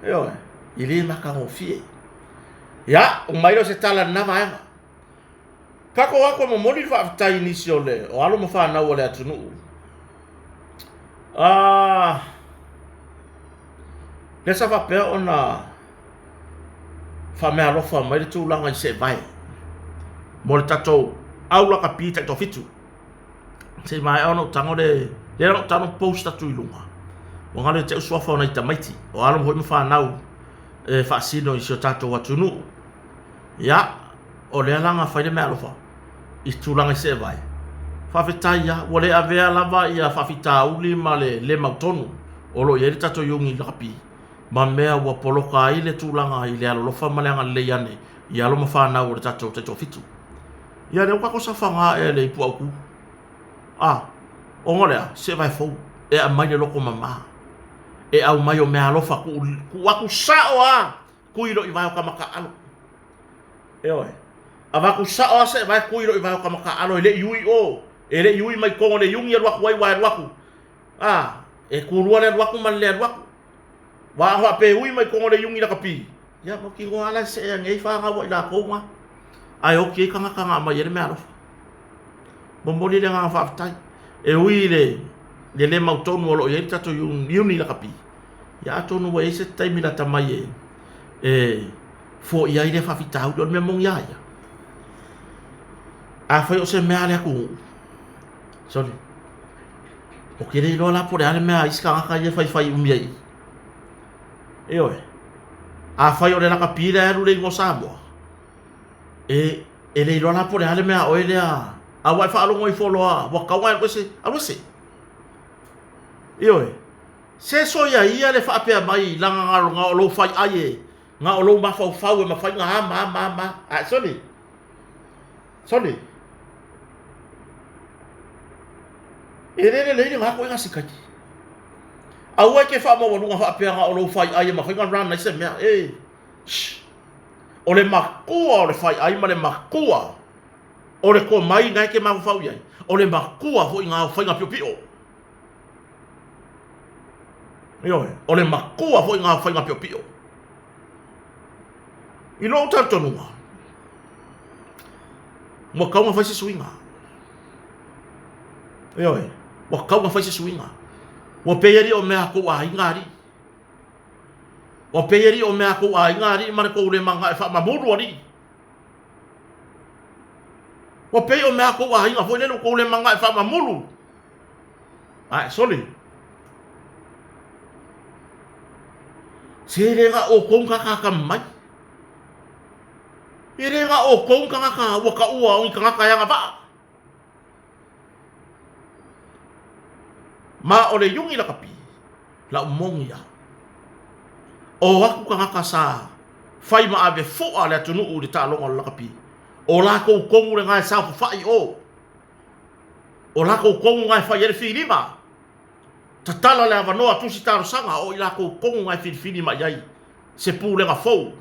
A: Ioe, e le matagofie. Ia, uma ai lea o se tala i lena vaega. Tatou o atu e momoli le faafetai i nisi o le o alo ma fanau a le atunuu. Ah, lea sa faapea ona faameaalofa mai le tulaga i seevae mo le tatou au lakapi taitoafitu. Se i maea ona ou tago le, lea na ou tago post atu i luga, ua galo ia te au suafa o nai tamaiti, o alo foi ma fanau e faasino i si o tatou atunuu. Ia, o lea la na fai le meaalofa i tulaga i seevae. Faafetai lava, ua le avea lava ia faafitauli ma le le mautonu o lo o i ai le tatou Iuni Lakapi ma mea ua poloka ai le tulaga i le alolofa ma le agalelei ane i alo ma fanau o le tatou taitoafitu. Ia lea ua tatou saofaga ea le ipu autu. A, ona o le a? Seevae fou e aumai le loto mama. E aumai o meaalofa tuu, tuu atu sao lava kui loʻi vae o ka makaʻalo. Ioe. Avatu sao lava seevae kui loʻi vae o ka makaʻalo e le i ui o, e le i ui mai totonu o le iuni alu atu ai ua e alu atu. A, e tulua le alu atu ma le le alu atu. Ua a faapea e ui mai totonu o le iuni lakapi, ia mautinoa lava la e see ane ai fanau a i latou na, ae oti ai tagata na aumai ai le meaalofa. Momoli le agaga faafetai. E ui i le le le mautonu o lo o i ai le tatou iuni lakapi, ia atonu ua i ai se taimi lata mai e e foia ai lea faafitauli. O le mea moni lava ia, afai o se mea a le atunuu, sole, Ou te le iloa la po o le a le mea a isi tagata ia e faifai umi ai i i. Ioe. Afai o le lakapi lea e alu le igoa Samoa, e, e le iloa la po o le a le mea a oe lea, a ua e faalogo ifo loa ua tatau ona e alu ese, alu ese. Ioe. Se soia ia le faapea mai leaga na o lou fai ai e, na o lou mafaufau e mafai ona a ma a ma a ma a. Sole, sole. E le lelei lena ituaiga sikati. Aua e te faamaualuga faapea na o lou fai ai e mafai ona run ai se mea. E, shh. O le makua o le fai ai ma le makua o le komai na e te mafaufau i ai, o le makua foi na o faiga piopio. Ioe, o le makua foi na o faiga piopio. I lou talitonuga, ua tatau ona fai se suiga. Ioe, ua tatau ona fai se suiga. Ua pei alii o mea a tou aiga alii. Ua pei alii o mea a tou aiga alii ma le tou le manao e faamamulu alii. Ua pei o mea a tou aiga foi lele ua tou le manao e faamamulu. Ae sole. Se le na outou ni tagata atamamai. E le na outou ni tagata ua taua o ni tagata e agavaa. Ma o le iuni lakapi, lau moni lava. O aku tagata sa fai ma ave fua le atunuu i le taaloga o le lakapi, o latou tonu lena e saofafai i o. O latou tonu na e fai ai le filiga, tatala le avanoa tusi talosaga o i latou tonu na e filifili mai ai se pulega fou.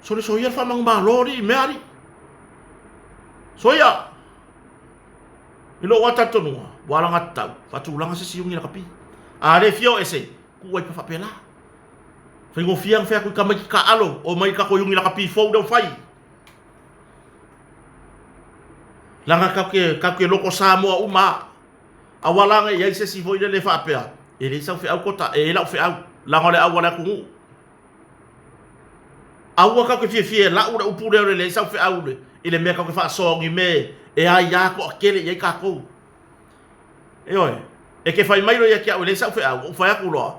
A: Sole soia le faamanumalo alii i mea alii. Soia! I lou lava talitonuga, ua alagatatau, faatulaga se isi iuni lakapi. A le fia o ese, tuu ai pea faapela. Faigofie ona fai atu i tamaiti taaalo, omai i le tatou iuni lakapi fou lea ua fai. Leaga tatou te, tatou te loko Samoa uma lava. Aua la ne i i ai se isi foi lele e faapea, e leai sau feau Kota, e i ai lau feau, leaga o le au a le atunuu. Aua tatou te fiafia e lau le upu lea o le leai sau feau i le mea tatou te faasoa o ni mea e aia toatele i ai tatou. Ioe, e te fai mai loa ia te au e leai sau feau, ou fai atu loa,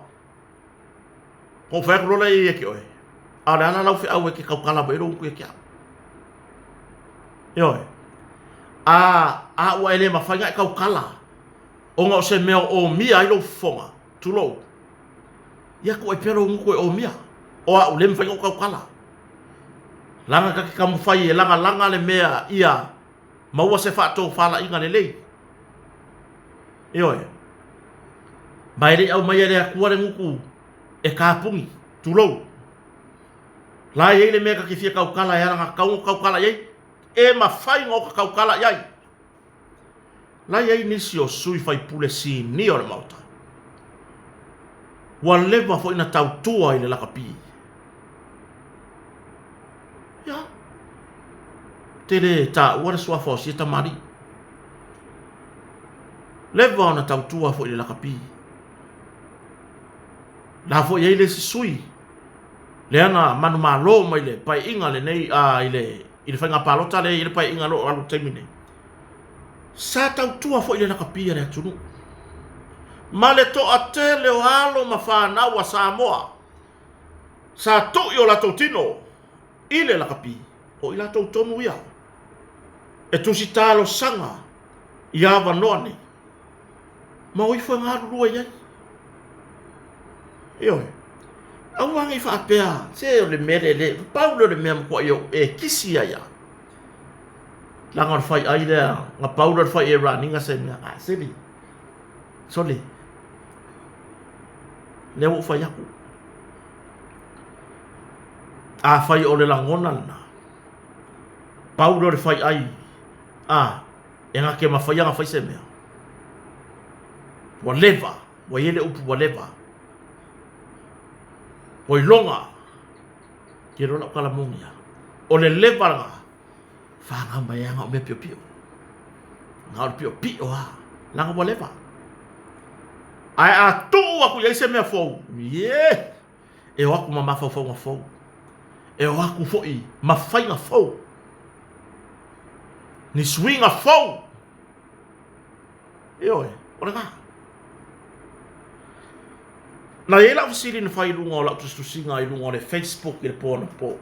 A: Ou fai atu loa lea ia te oe, a o le a la lau feau e te tautala mai ai lou utu ia te au? Ioe. A, a ua e le mafai ona e tautala. Ona o se mea o omia ai lou fofoga, tulou, ia tuu ai pea lou gutu e omia. O au le mafai ona ou tautala. Leaga ta te taumafai e lagalaga le mea ia maua se faatofalaiga lelei. Ioe. Ma e le i aumaia e le Atua le gutu e tapuni, tulou. La e i ai le mea ta te fia tautala e alagatatau ona tautala i ai, e mafai ona ota tautala i ai. La e i ai nisi o sui faipule sinia o le Maota, ua leva foi na tautua i le lakapi. Ia, te le taua le suafa o sia tamalii. Leva ona tautua foi i le lakapi. La foi i ai le isi sui, lea na manumalo mai le paeaiga lenei, a, i le, i le faiga palota lea i le paeaiga o lo o alu i le taimi nei. Sa tautua foi i le lakapi a le atunuu. Ma le toatele o alo ma fanau a Samoa sa tui o latou tino i le lakapi, o i latou tonu ia e tusi talosaga i avanoa nei ma o ifo e galulue i ai. Ioe. Aua ne i faapea, se o le mea lea, le, pau lea o le mea matuai ou e kisi ai lava. Leaga o le fai ai lea, na pau lea o le fai e raniga se mea, a sili, sole, lea ua ou fai atu. Afai o le lagona lena, pau lea o le fai ai, a, e na te mafai ona fai se mea. Ua leva, ua i ai le upu ua leva. Ua iloga, ke iloa lau tala moni lava. O le leva lena, fanau mai ai na o mea piopio. Na o le piopio lava, leaga ua leva. Ae a tuu atu i ai se mea fou, ie, e o atu ma mafaufauga fou. E o atu foi ma faiga fou. Ni suiga fou. Ioe, o lena. Na i ai lau fesili na fai i luga o lau tusitusiga i luga o le Facebook i le po anapo.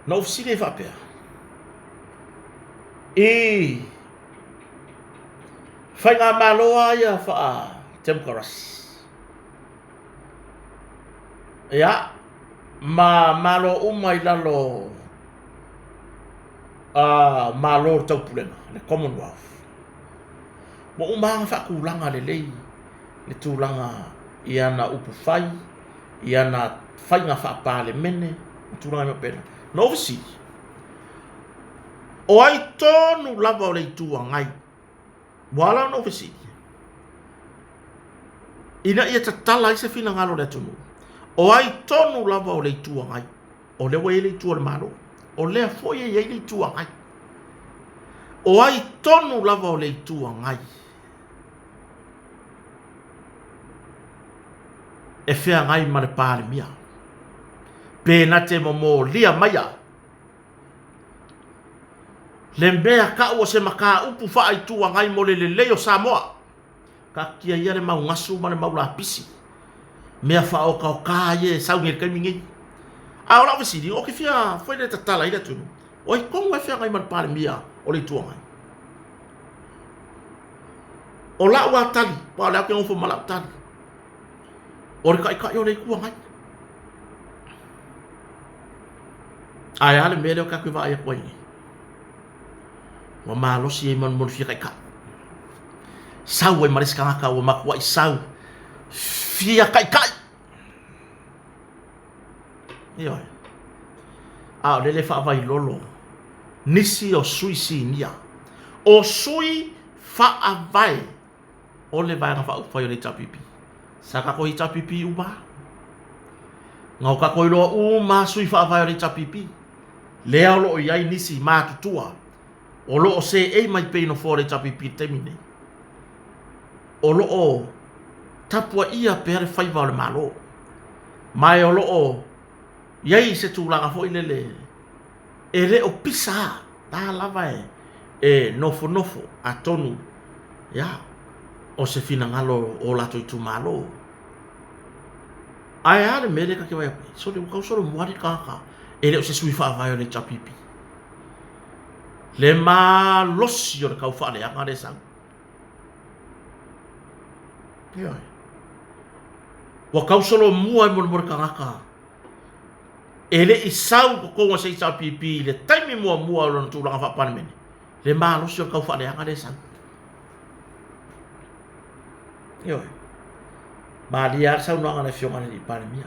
A: Na ou fesili ai faapea, i faigamalo lava ia faa-democracy, ia, ma Malo uma i lalo o Malo o le Taupulega, le Commonwealth, ua uma lava ona faatulaga lelei le tulaga i ana upufai, i ana faiga faa-Palemene ma tulaga uma faapena. Na ou fesili, o ai tonu lava o le Itu Agai? Ua ala ona ou fesili, ina ia tatala ai se finagalo o le atunuu, o ai tonu lava o le Itu Agai? O lea ua i ai le Itu o le Malo, o lea foi e i ai le Itu Agai. O ai tonu lava o le Itu Agai e feagai ma le Palemia? Pe na te momolia maia le mea tau o se mataupu faa-Itu Agai mo le lelei o Samoa? Taatia ia le mau gasu ma le mau lapisi, mea faaokaoka ia e sau nei i le taimi nei. A o lau fesili, ou te fia foi lea tatala ai le atunuu, o ai tonu e feagai ma le Palemia o le Itu Agai? O lau lava tali, aua o lea ou te nofo ma lau tali, o le Taitai o le Itu Agai. Ae a le mea lea tatou te vaai atu ai nei? Ua malosi ai ma le fia taitai. Sau ai ma le isi tagata ua matuai sau fia taitai. Ioe. A o lele e faavailolo nisi o sui sinia, o sui faavae o le Vaega Faaupufai o le HRPP. Sa tatou HRPP uma lava. Na o tatou iloa uma lava sui faavae o le HRPP. Lea o lo o i ai nisi matutua o lo o seei mai pea i nofoa o le HRPP i le taimi lenei. O lo o tapuaia pea le faiva o le Malo. Ma e o lo o i ai se tulaga foi lele e le o pisa lava, la lava e nofonofo atonu ia o se finagalo o latou itumalo. Ae a le mea lea ta te vaai atu ai, sole ua tau solomua le tagata e le o se sui faavae o le HRPP. Le malosi o le taufaaleaga lea e sau. Ioe. Ua tausolomua e molemole tagata e le i sau i totonu o se HRPP i le taimi muamua o lona tulaga faa-Palemene, le malosi o le taufaaleaga lea e sau. Ioe. Malie lava le saunoaga a le Afioga i le Palemia.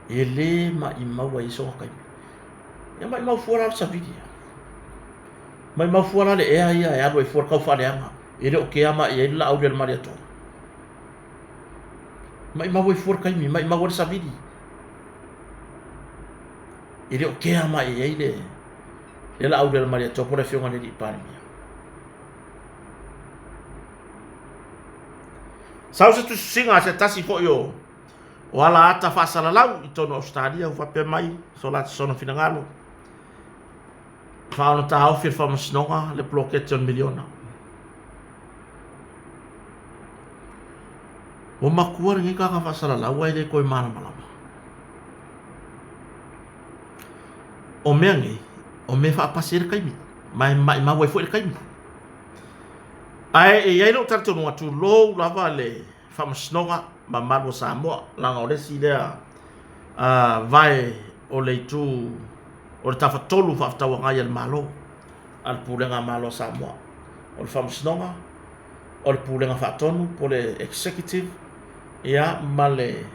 A: E le maimau ai sona taimi. Ia maimau fua la le savili ia. Maimau fua la le ea ia e alu ai fua le taufaaleaga. E le o kea mai ai le Laauli a le Malietoa. Maimau ai fua le taimi, maimau ai le savili. E le o kea mai ai le Laauli a le Malietoa po o le Afioga i le Palemia. Sau se tusitusiga a se tasi foi o o ala ata faasalalau i totonu o Ausetalia ua faapea mai so latou sona finagalo, Faaono taofi e le Faamasinoga le poloketi o le miliona. Ua matua lenei tagata faasalalau ae le toe malamalama. O mea nei, o mea e faapasi ai le taimi, ma e maimau ai foi le taimi. Ae e i ai lou talitonuga, tulou lava le Faamasinoga mamalu o Samoa, leaga o le isi lea vae o le itu o le Tafatolu Faafetauagai a le Malo, a le Pulega a Malo a Samoa. O le Faamasinoga, o le Pulega Faatonu po o le Executive, ia ma le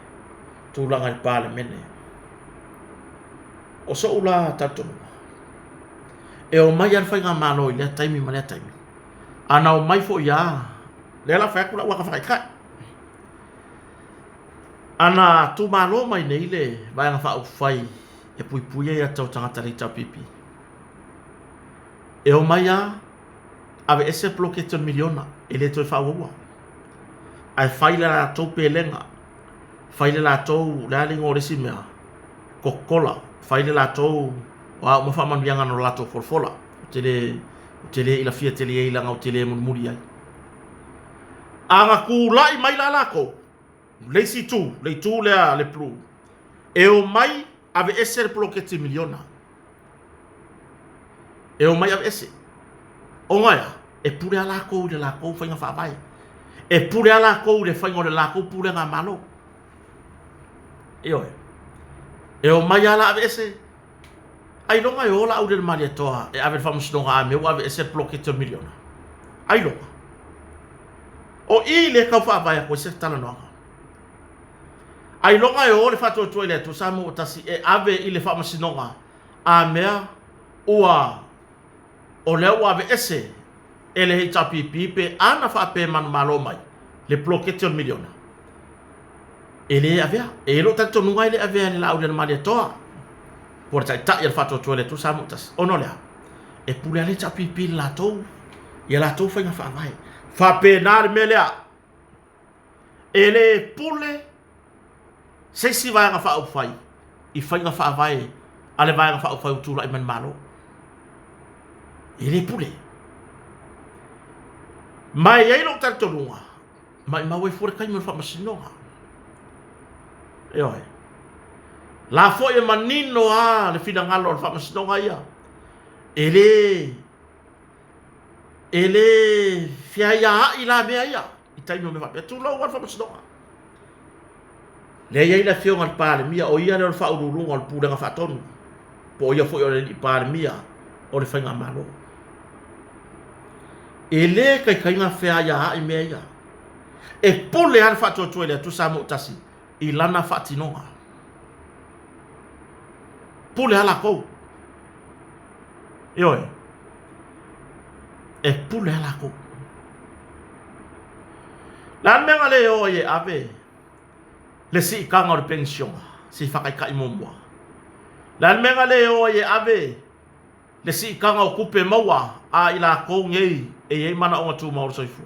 A: tulaga i le Palemene. O so'u la talitonuga, e omai lava le faigamalo i lea taimi ma lea taimi, a na omai foi lava, lea o le a fai atu lau aga faataitai, a na tumalo mai nei le Vaega Faaupufai e Puipuia Aia Tatau a Tagata le HRPP, e omai lava aveese le poloketi o le miliona, e le toe faaauaua, ae fai le latou pelega, fai le latou, o le a le igoa o le isi mea, Coca-Cola, fai le latou, o a uma faamanuiaga na latou folafola. Ou te le, ou te le ilafia tele i ai leaga ou te le mulimuli i ai. A na tulai mai la latou, le isi itu, le itu lea le blue, e omai aveese le poloketi miliona. E omai aveese. Ona e a? E pule lava latou i le latou faiga faavae. E pule lava latou i le faiga o le latou pulega a Malo. Ioe. E omai lava la aveese. Ailoga e o Laauli a le Malietoa e ave i le faamasinoga a mea ua aveese le poloketi o le miliona? Ailoga. O i lea e tau faavae atu ai se talanoaga. Ailoga e o le Faatuatua i le Atua Samoa ua Tasi e ave i le faamasinoga a mea ua o lea ua aveese e le HRPP pe ana faapea e manumalo mai le poloketi o le miliona? E le avea. E i ai lou talitonuga e le avea e le Laauli a le Malietoa po o le Taitai a le Faatuatua i le Atua Samoa ua Tasi. Ona o le a? E pule lava le HRPP i le latou, i a latou faiga faavae. Faapena le mea lea. E le pule se isi Vaega Faaupufai i faiga faavae a le Vaega Faaupufai ua tulai mai le Malo. E le pule. Ma e i ai lou talitonuga, maimau ai fua le taimi o le faamasinoga. Ioe. La foi e manino lava le finagalo o le faamasinoga ia, e le e le feaiaai la mea ia i taimi o mea faapea. Tulou lava le faamasinoga. Lea e i ai le afioga i le Palemia, o ia lea o le faauluuluga o le Pulega Faatonu, po o ia foi o le alii Palemia o le Faigamalo. E le taitai ona feaiaai mea ia. E pule lava le faatuatua i le Atua Samoa ua Tasi i lana faatinoga. Pule lava latou. Ioe. E pule lava latou. Le a le mea na le o ai e ave le siitaga o le penisiona se i faataitai muamua? Le a le mea na le o ai e ave le siitaga o tupe maua a i latou nei e i ai manaoga tumau o le soifua?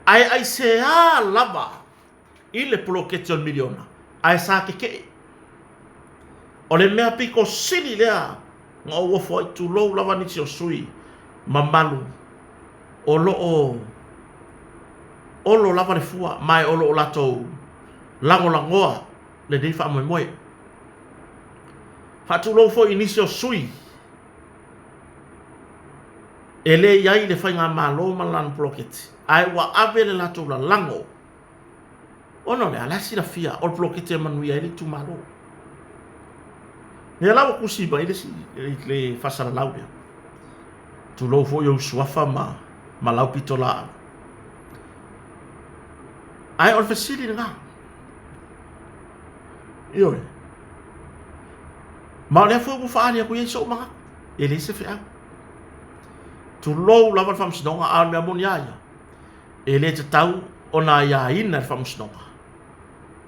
A: Ae aisea lava i le poloketi o le miliona ae sa tetee. O le mea pito sili lea na ou ofo ai, tulou lava nisi o sui mamalu o lo o olo lava le fua ma o lo o latou lagolagoa lenei faamoemoe. Faatulou foi i nisi o sui E le i ai le Faigamalo ma lana poloketi, ae ua ave le latou lalago ona o le a? La e silafia o le poloketi e manuia ai le itumalo. Lea la ua tusi mai le isi le faasalalau lea. Tulou foi ou suafa ma ma lau pitolaau. Ae o le fesili lena. Ioe. Ma o lea foi ua faaali atu i ai sou manatu. E leai se feau. Tulou lava le faamasinoga, a o le mea moni a ia, e le tatau ona aiaina e le faamasinoga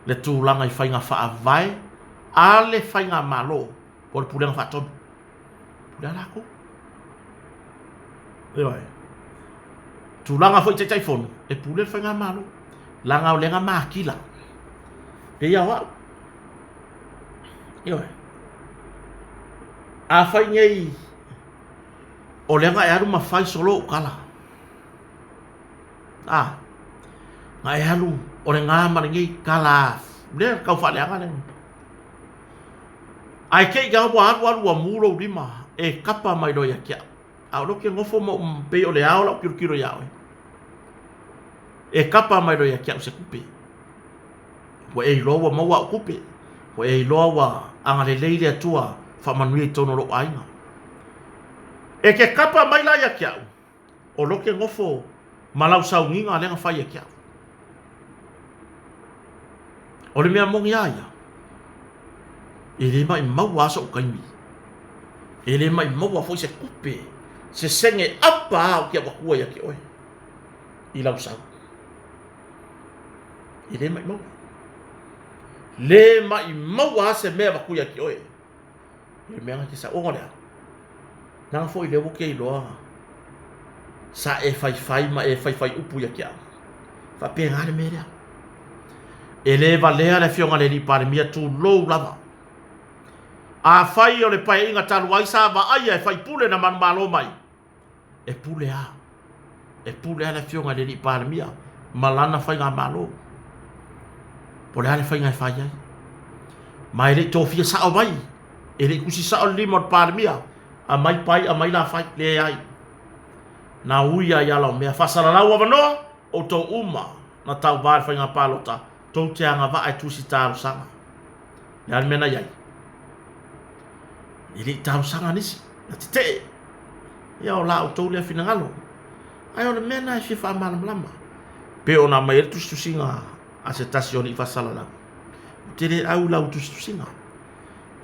A: le tulaga i faiga faavae a le faigamalo po o le Pulega Faatonu. Pule a latou. Ioe. Tulaga foi i Taitaifono, e pule le faigamalo, leaga o lea na makila. Pei lava o au. Ioe. Afai nei o lea na e alu ma fai solo ou tala, a, na e alu o lena ma lenei tala lea tau faaleaga lea. Ae te i lava ua alu alu ua mu lou lima e kapa mai loa ia te au. A o lea ou te nofo ma ou pei o le ao lau tilotilo ia oe. E kapa mai loa ia te au se tupe. Ua e iloa ua maua au tupe. Ua e iloa ua agalelei le Atua faamanuia i totonu o lou aiga. E te kapa mai la ia te au, o lea ou te nofo ma lau sauniga lea na fai ia te au. O le mea moni lava ia, e le maumau lava sou taimi, e le maumau foi se tupe, se sene apa lava ou te avatua ia te oe i lau sau. E le maumau. Le maumau lava se mea e avatu ia te oe. I le mea na te sau. Ona o le a? Leaga foi lea ua te iloa sa e faifai ma e faifai upu ia te au. Faapena le mea lea. E le valea le afioga i le alii Palemia, tulou lava. Afai o le Paeaiga talu ai sa vaaia e faipule na manumalo mai, e pule a. E pule a le afioga i le alii Palemia ma lana faigamalo. Po o le a le faiga e fai ai. Ma e le i tofia sao mai, e le i tusi sao le lima o le Palemia, aumai pai, aumai la fai, leai. Na ui lava i ala o mea. Faasalalau avanoa, outou uma na tauva i le faiga palota, tou te agavaa e tusi talosaga. O le a le mea na i ai? E le i talosaga nisi, na tetee. Ia o la outou lea finagalo. Ae o le mea lena e fia faamalamalama. Pei ona aumai ai le tusitusiga a se tasi o alii faasalalau. Ou te le au i lau tusitusiga.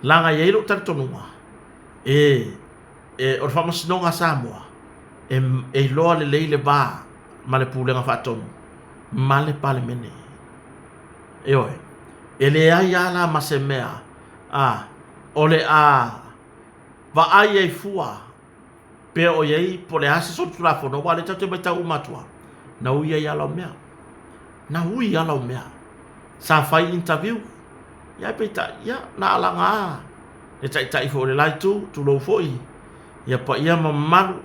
A: Leaga e i ai lou talitonuga, e, e, o le Faamasinoga a Samoa, e, e iloa lelei le va ma le Pulega Faatonu ma le Palemene. Ioe. E leai lava la ma se mea a, o le a vaai ai fua pe o i ai po o le a se solitulafono, aua o lea tatou te matau uma atu lava, na ui ai lava lau mea. Na ui lava lau mea. Sa fai interview, ia ae peitai, ia, na alaga lava le taitai foi o le la itu, tulou foi, ia paia ma mamalu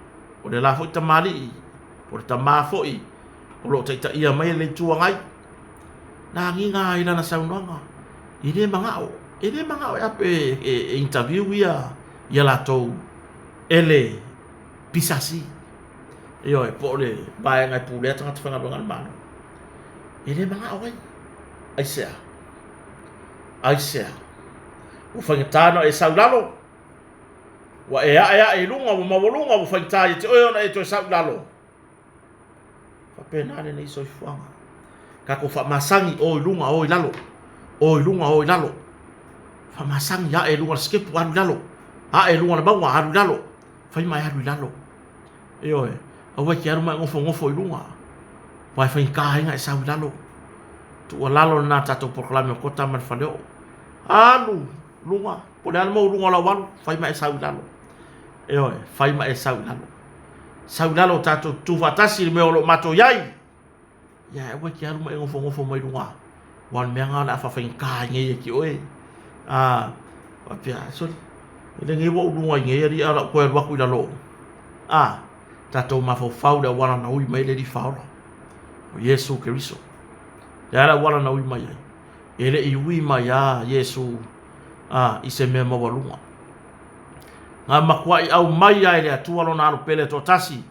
A: o le la foi tamalii, po o le tama foi o lo o taitaia mai le Itu Agai, na agiga ai lana saunoaga, e le manao, e le manao e, e, e interview ia, ia latou e le PSC. Ioe, po o le vaega e pulea tagata faigaluega a le Malo. E le manao ai. Aisea? Aisea? Ua faigata ona e sau i lalo, ua e ae ae i luga, ua maualuga, ua faigata ia te oe ona e toe sau i lalo. Faapena lenei soifuaga. Tatou faamasani o i luga o i lalo, o i luga o i lalo. Faamasani ae i luga o le sikepu alu i lalo, ae i luga o le mauga alu i lalo, fai ma e alu i lalo. Ioe, aua e te alu ma e nofonofo i luga, aua e faigata ai ona e sau i lalo. Tuualalo lena a le tatou polokalame o Kota ma le Faleoo. Alu luga, po o le a le maualuga o lau alu, fai ma e sau i lalo. Ioe, fai ma e sau i lalo. Sau i lalo tatou tutu faatasi i le mea o lo o matou i ai. Ia aua e te alu ma e nofonofo mai luga, aua o le mea lena o le a faafaigata ai nei ia te oe. A faapea, sole, o lenei ua ou luga i nei alii ae o le a ou toe alu atu i lalo. A, tatou mafaufau i le auala na ui mai ai le Alii Faaola, o Iesu Keriso. O le a le auala na ui mai ai? E le i ui mai lava Iesu a, i se mea maualuga. Na matuai aumai lava e le Atua lona Alo pele toatasi.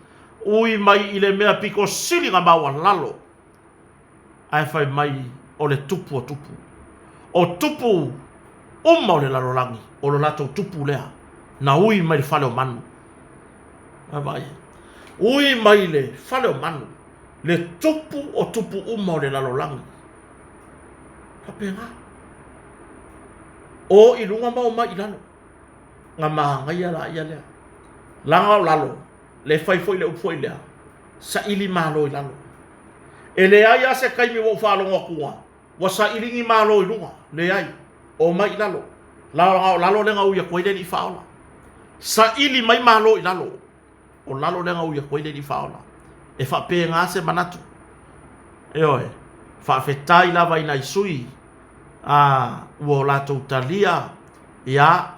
A: Ui mai i le mea pito sili ona maualalo, ae fai mai o le tupu o tupu. O tupu uma o le lalolagi, o lo latou tupu lea na ui mai le fale o manu. Vaavaai, ui mai le fale o manu, le tupu o tupu uma o le lalolagi. Faapena. O i luga ma o mai i lalo. Na manaia laia lea. Leaga o lalo, le fai foi le upu foi lea, saili malo i lalo. E leai lava se taimi ua ou faalogo atu ua saili ni malo i luga, leai, omai i lalo. Leaga o lalo lea na ui atu ai le Alii Faaola. Saili mai malo i lalo, o lalo lea na ui atu ai le Alii Faaola. E faapena se manatu. Ioe, faafetai lava i nai sui a ua o latou talia ia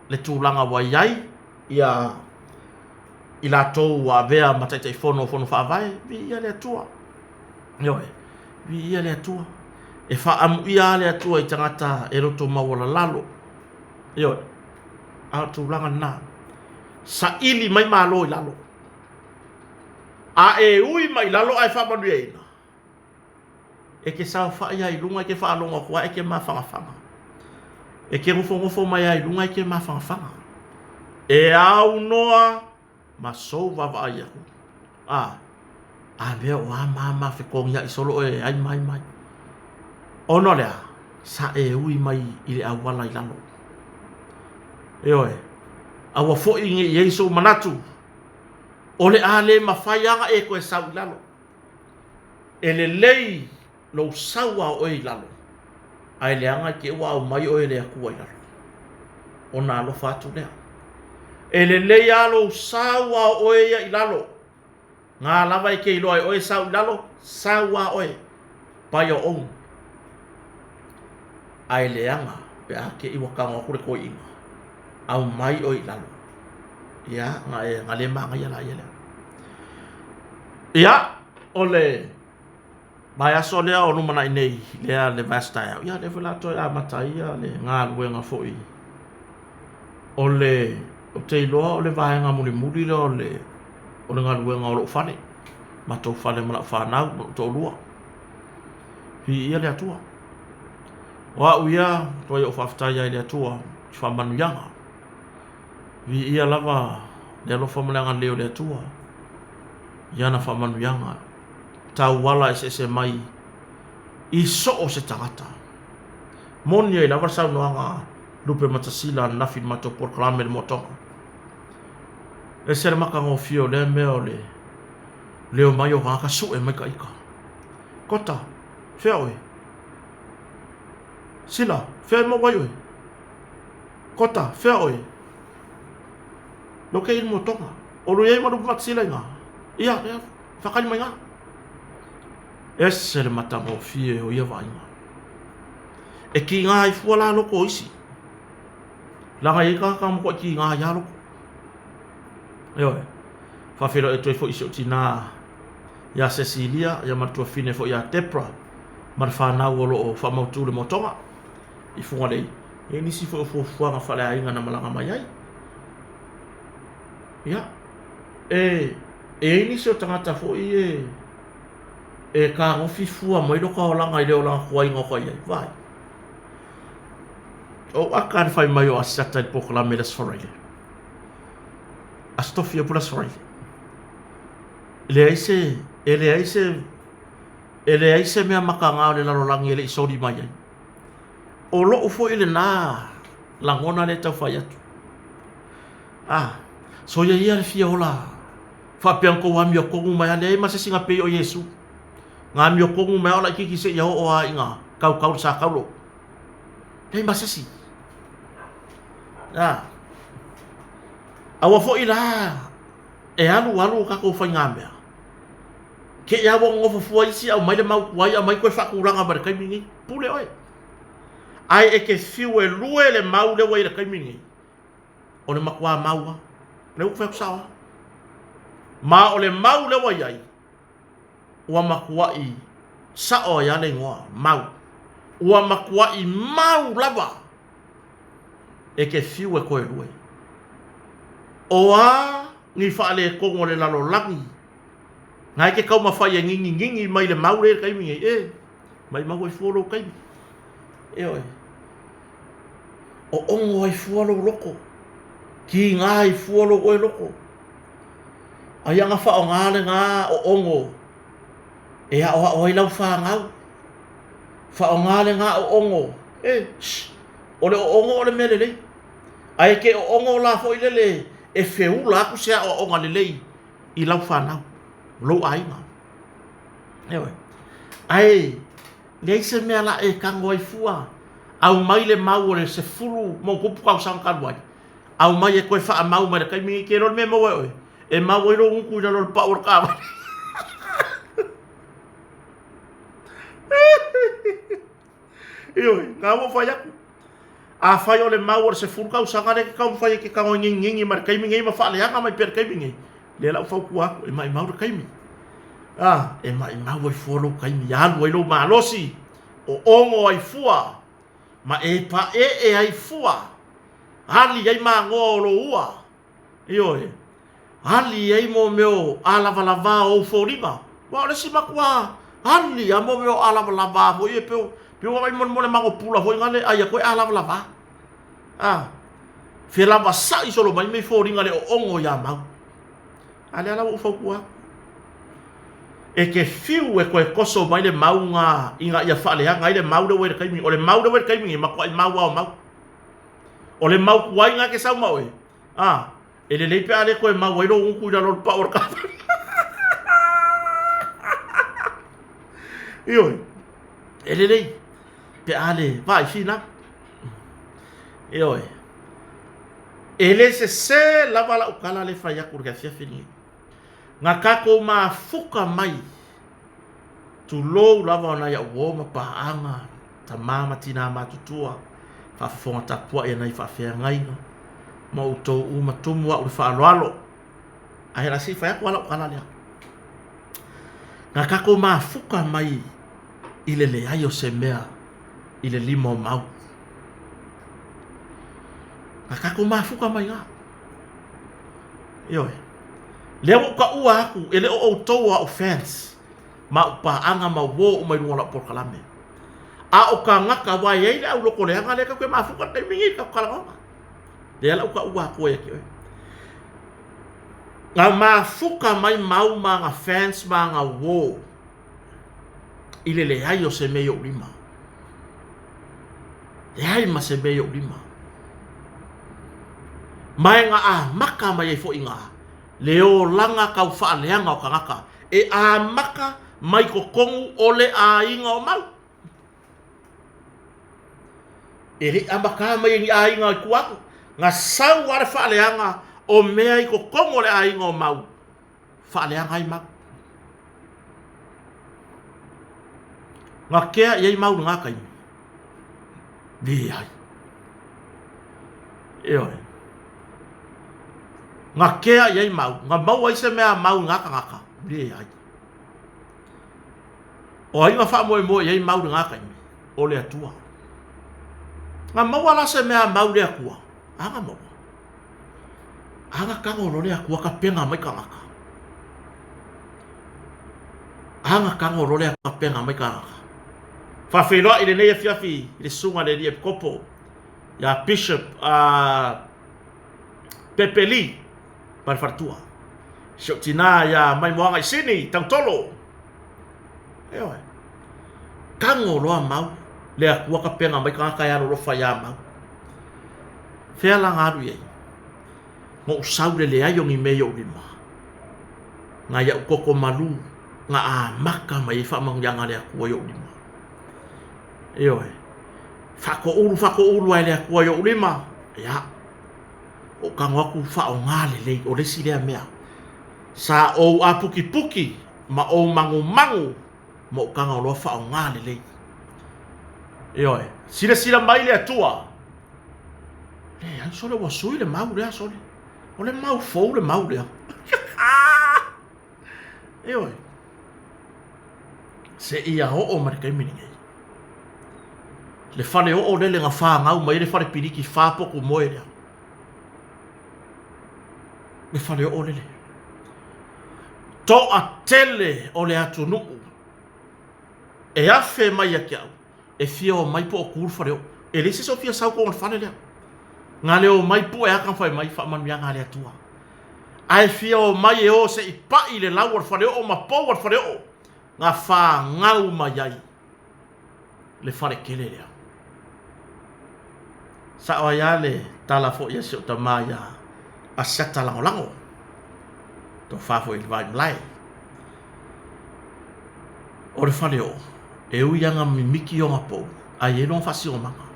A: le tulaga ua i ai ia i latou ua avea ma Taitaifono o Fono Faavae, viia le Atua. Ioe, viia le Atua. E faaamuia lava le Atua i tagata e loto maualalalo. Ioe, a o tulaga lena. Saili mai malo i lalo. A e ui mai lalo ae faamanuiaina, E te saofai lava i luga e te faalogo atu lava e te mafanafana. E te nofonofo mai lava i luga e te mafanafana. E aunoa ma sou vaavaai atu. A, a mea o a ma ma fetogiai solo oe e ai ma ai ma ai. Ona o le a? Sa e ui mai i le auala i lalo. Ioe, aua foi ne i i ai sou manatu, o le a le mafai lava ona e toe sau i lalo. E lelei lou sau a oe i lalo, ae leaga i te i ua aumai oe e le Atua i lalo, ona alofa atu lea. E lelei lava lou sau a oe ia i lalo, na lava e te iloa e oe sau i lalo, sau lava oe by your own. Ae leaga pe a te i ua tago atu le toeaina, aumai oe i lalo. Ia, na le manaia laia lea. Ia, o le vaiaso lea o lumanai nei, lea le vaiaso taeao, ia lea foi o le a toe amata ai le galuega foi o le, ou te iloa o le vaega mulimuli lea o le, o le galuega o lou fale, matou fale ma lau fanau ma lou toalua. Viia le Atua. O au ia, matuai ou faafetai lava i le Atua i faamanuiaga. Viia lava le alofa ma le agalelei o le Atua i ana faamanuiaga tauala eseese mai i so o se tagata. Moni ai lava le saunoaga a Lupe Matasila ananafi i le matou polokalame i le moatoga. E ese le matagofie o lea mea o le leo mai o tagata sue mai ta ita. Kota, fea oe? Sila, fea e maua ai oe? Kota, fea oe? Leo ke i motoga. O lo iai ma lupe matasila ina. Ia, ia, whakali mai ngā. Ese le matagofie o ia vaaiga. E ki ngā i fua la loko o isi. Langa i tagata mo koe ki ngā i a loko. Ioe. Whawhelo e toe foi i si o tinā iā Cecilia, ia ma le tuafine foi iā Debra, ma le whanau o loo whamautu le motoga. I Fugalei, e i ai nisi foi o fuafuaga faaleaiga na malaga mai ai. Ia, e, e i ai nisi o tagata foi e, e kagofi fua mai lo ka olaga i le olaga tuaiga o ka i ai. Vai. O aka le fai mai o Asiata i le polokalame i le Aso Faraile. Aso Tofi po o le Aso Faraile. Leai se, e leai se, e leai se mea mataga o le lalolagi e le i soli mai ai. O lou foi lena lagona lea e tau fai atu. Ah, soia ia le fia ola faapea na tou amiotonu mai a leai ma se isi na pei o Iesu. Na amiotonu mai a o laitiiti seia oo lava ina tautau le sa taulo. Leai ma se isi. Ah. Aua foi la e alu alu o tatou faigamea. Te i lava ua nonofo fua isi aumai le mau tuai aumai toe faatulaga mai le taimi lenei. Pule oe. Ae e te fiu e lue le mau lea ua i le taimi lenei, o le matua mau lava. Lea ua ou fai atu sao lava. Ma o le mau lea ua i ai, ua matuai sao ai lava le igoa, mau. Ua matuai mau lava e te fiu e toe lue. O a? ni faaletonu o le lalolagi, na e te taumafai e ngingingingi mai le mau lea i le taimi nei, e, maimau ai fua lou taimi. Ioe. Oogo ai fua lou loto, kiga ai fua lou oe loto. Ai ana faaaoga lena oogo e aoao ai lau fanau, faaaoga lena oogo, e, shh, o le oogo o le mea lelei. Ae te oogo la foi lele e feula atu se aoaoga lelei i lau fanau, lou aiga. Ioe. Ae leai se mea la e tago ai fua, aumai le mau o le 10+ tausaga talu ai, aumai e toe faamau mai le taimi nei, te iloa le mea e maua e oe, e mau ai lou gutu i lalo o le pau o le taavale. Ioe, na ua fai atu. Afai o le mau o le 10 tausaga lea e te taumafai e te tago e ngingingi mai le taimi nei ma faaleaga mai pea le taimi nei, lea la ua fautua atu, e maimau le taimi. A, e maimau ai fua lou taimi, alu ai lou malosi, oogo ai fua, ma e paee ai fua, ali ai magoa o lou ua, Ioe, ali ai mo mea o alavalava o ou foliga. Aua o le isi matua ali lava mo mea o alavalava foi ia pei pei ua vaai mo le mago pula foi lale ai atu e alavalava. A felavasa'i solo mai mei foliga le oogo ia mau. A lea la ua ou fautua atu. E te fiu e toe toso mai le mau ga ina ia faaleaga ai le mau lea ua i le taimi. O le mau lea ua i le taimi nei, matuai mau lava o mau. O le mau tuai na ke sau ma oe, a, e lelei pe a le toe mau ai lou gutu i lalo o le pau o le taavale. Ioe, e lelei pe a le vaai finau. Ioe, e le sesē lava lau tala le fai atu i le afiafi lenei. Na tatou mafuta mai Tulou lava o nai au uo ma paaga, tama ma tinā matutua, faafofoga tapuai a nai faafeagaiga, ma outou uma tumu au i le faaaloalo. Ae la se i fai atu lava lau tala lea. Na tatou mafuta mai i le leai o se mea i le lima o mau. Na tatou mafuta mai na. Ioe. Lea ua ou taua atu, e le o outou o au fans, ma au paaga ma uo uma i luga o lau polokalame. A o tagata, aua e i ai le aulotoleaga lea tatou te mafuta i le taimi nei i le tatou talanoaga. Lea la ou taua atu ai ia te oe. Na mafuta mai mau ma ana fans ma ana uo i le leai o se mea i ou lima. Leai ma se mea i ou lima. Ma e na amata mai ai foi iga le olaga tau faaleaga o tagata e amata mai totonu o le aiga o Mau. E le i amata mai e ni aiga i tua atu, na sau lava le faaleaga o mea i totonu o le aiga o Mau faaleaga ai mau. Na kea i ai mau i lena taimi? Leai. Ioe. Na kea i ai mau, na maua ai se mea a mau i na tagata? Leai. O ai na faamoemoe i ai mau i lena taimi? O le Atua. Na maua la se mea a mau i le Atua? A na maua. A na tago loa le Atua tapena mai tagata. A na tago loa le Atua tapena mai tagata. Faafeiloai i lenei afiafi i le susuga i le Alii Epikopo ia Bishop Pepe Lee ma le faletua. Si ou tinā ia Maimoaga i Sini, Tautolo. Ioe. Tago loa mau le Atua tapena mai tagata e alolofa iā mau. Fea la na alu i ai? Na ou sau i le leai o ni mea i ou lima, na iaʻu toto malū, na amata mai ai faamanuiaga a le Atua i ou lima. Ioe. Faatoulu, faatoulu lava e le Atua i ou lima, ia, ou tago atu faaaoga lelei, o le isi lea mea. Sa ou apukipuki ma ou magumagu ma ou tago loa faaaoga lelei. Ioe. Silasila mai le Atua, leai sole ua sui le mau lea sole. O le mau fou le mau lea. Ioe. Seia oo mai le taimi lenei. Le fale oo lele na fanau mai ai le fale piliki fa potu moe lea. Le faleoo lele. Toatele o le atunuu e afe mai ia te au e fia omai po o tu le faleoo. E leai se isi o fia sau i totonu o le fale lea. Na le omai pue ata ma fai mai, faamanuiaga a le Atua. Ae fia omai e o se i pai le lau o le faleoo ma pou o le faleoo na fanau mai ai le fale tele lea. Sao ai lava le tala foi a si ou tama ia Asiata Lagolago, tofa foi i le Vaimalae. O le faleoo, e ui lava ina mimiti ona pou, ae i ai lona faasinomaga.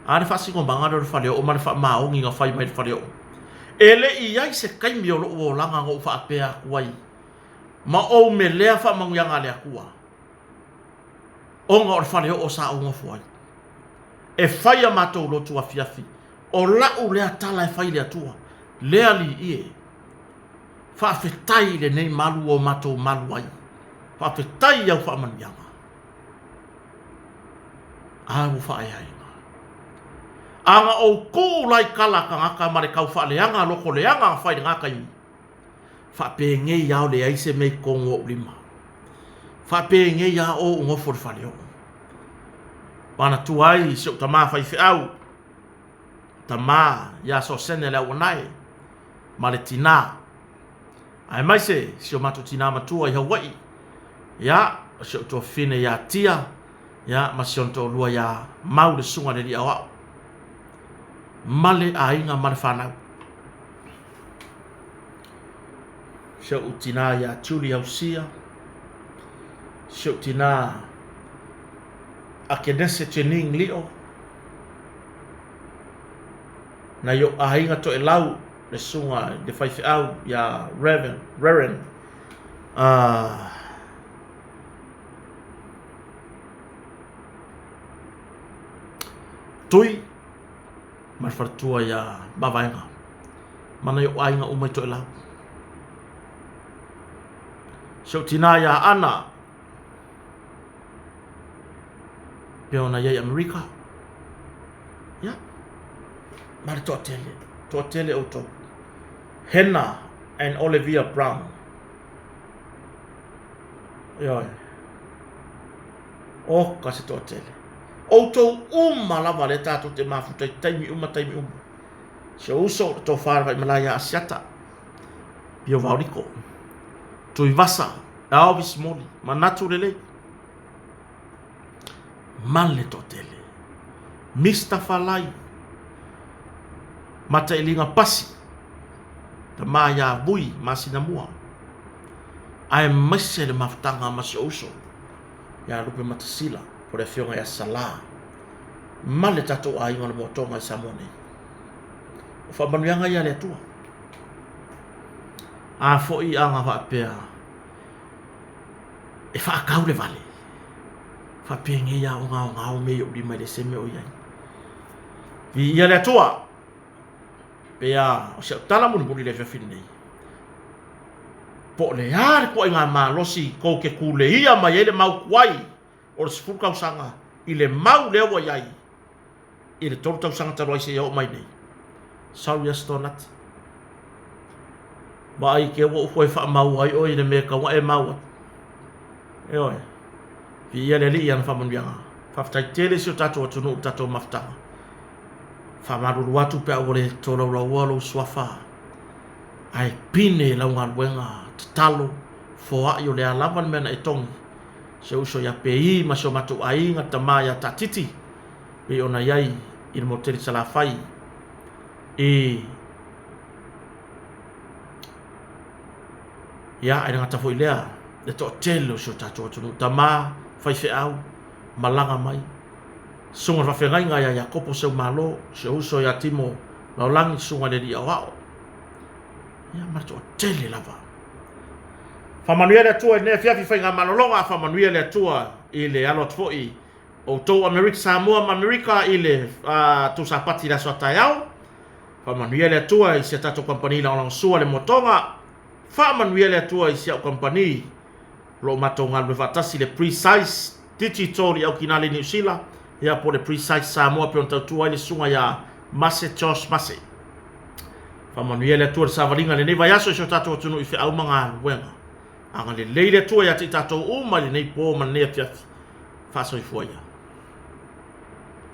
A: A le faasinomaga lea o le faleoo ma le faamaoni na fai mai e le faleoo. E le i i ai se taimi o lou olaga na ou faapea atu ai ma ou melea faamanuiaga a le Atua, ona o le faleoo sa ou nofo ai. E fai a matou lotu afiafi, o lau lea tala e fai i le Atua, le Alii e, faafetai i lenei malu ua matou malu ai, faafetai i au faamanuiaga. A ua faaeaina. A na ou tuu la i tala a tagata ma le tau faaleaga loto leaga na fai i lena taimi, Faapenei lava o leai se mea i totonu o ou lima. Faapenei lava o ou nofo i le faleoo. Manatua ai si ou tama faifeau, tama ia Sosene Leauanae ma le tina, aemaise si o matou tina matua i Hawaii, ia, o si ou tuafafine ia Tia, ia, ma si ona toalua ia Mau le susuga i le alii aoao, ma le aiga ma le fanau. Si ou tina ia Julie Ausia, si ou tina Akenese Jening Lio, nai ou aiga toelau le susuga i le faifeau ia Reverend, Reverend Tui ma le faletua ia Mavaega ma nai ou aiga uma i Toelau. Si ou tina ia Ana, pei ona i ai Amerika, ia, ma le toatele, toatele outou. Hena and Olivia Brown. Ioe. Oka se toatele. Outou uma lava lea tatou te mafuta i taimi uma taimi uma. Si ou uso, le tofa le Vaimalae ia Asiata, Pio Vaoliko, Tuivasa, Elvis Moli, manatu lelei. Ma le toatele. Mister Falai, Matailiga Pasi, tama ia Vui Masinamua, aemaise le mafutaga ma si ou uso ia Lupematasila po o le afioga ia Salā ma le tatou aiga o le Moatoga i Samoa nei. O faamanuiaga ia a le Atua. A foi a na faapea e faatau le vale, faapenei lava o gaogao mea i ou lima e leai se mea o i ai. Viia le Atua! Pei lava o si au tala mulimuli i le afiafi lenei, po o le a le ituaiga malosi tou te tuleia mai ai le mau tuai o le 10 tausaga i le mau lea ua i ai i le 3 tausaga talu ai seia oo mai nei. Sorry Aso Nati. Vaai te ua ou toe faamau ai oe i le mea e tatau ona e mau ai. Ioe. Viia le Alii i ana faamanuiaga. Faafetai tele i si o tatou atunuu i le tatou mafutaga. Faamalulu atu pe a ua le tolaulaua lou suafa ae pine lau galuega tatalo foai o le a lava le mea na e togi si ou uso ia Pei ma si o matou aiga tama ia Taatiti pei ona i ai i le moteli Salafai i ia e le gata foi lea le toatele o si o tatou atunuu tama faifeau malaga mai Susuga i le Faafeagaiga ia Iakopo Seumalo, si ou uso ia Timo Laolagi, Susuga i le Alii Aoao, ia ma le toatele lava. Faamanuia le Atua i lenei afiafi faigamalologa, faamanuia le Atua i le alo atu foi o outou Amerika Samoa ma Amerika i le uh, tou sapati i le aso a taeao. Faamanuia le Atua i si a tatou kamupani lagolagosua le Motoga. Faamanuia le Atua i si au kamupani O lo o matou galulue faatasi le Precise Digital i Aukinala i Niu Sila, ia po o le Precise Samoa pei ona tautua ai le susuga ia Mase Josh Mase. Faamanuia le Atua i le savaliga i lenei vaiaso i si o tatou atunuu i feau ma galuega. Agalelei le Atua ia te i tatou uma i lenei po ma lenei afiafi. Faasoifua ia.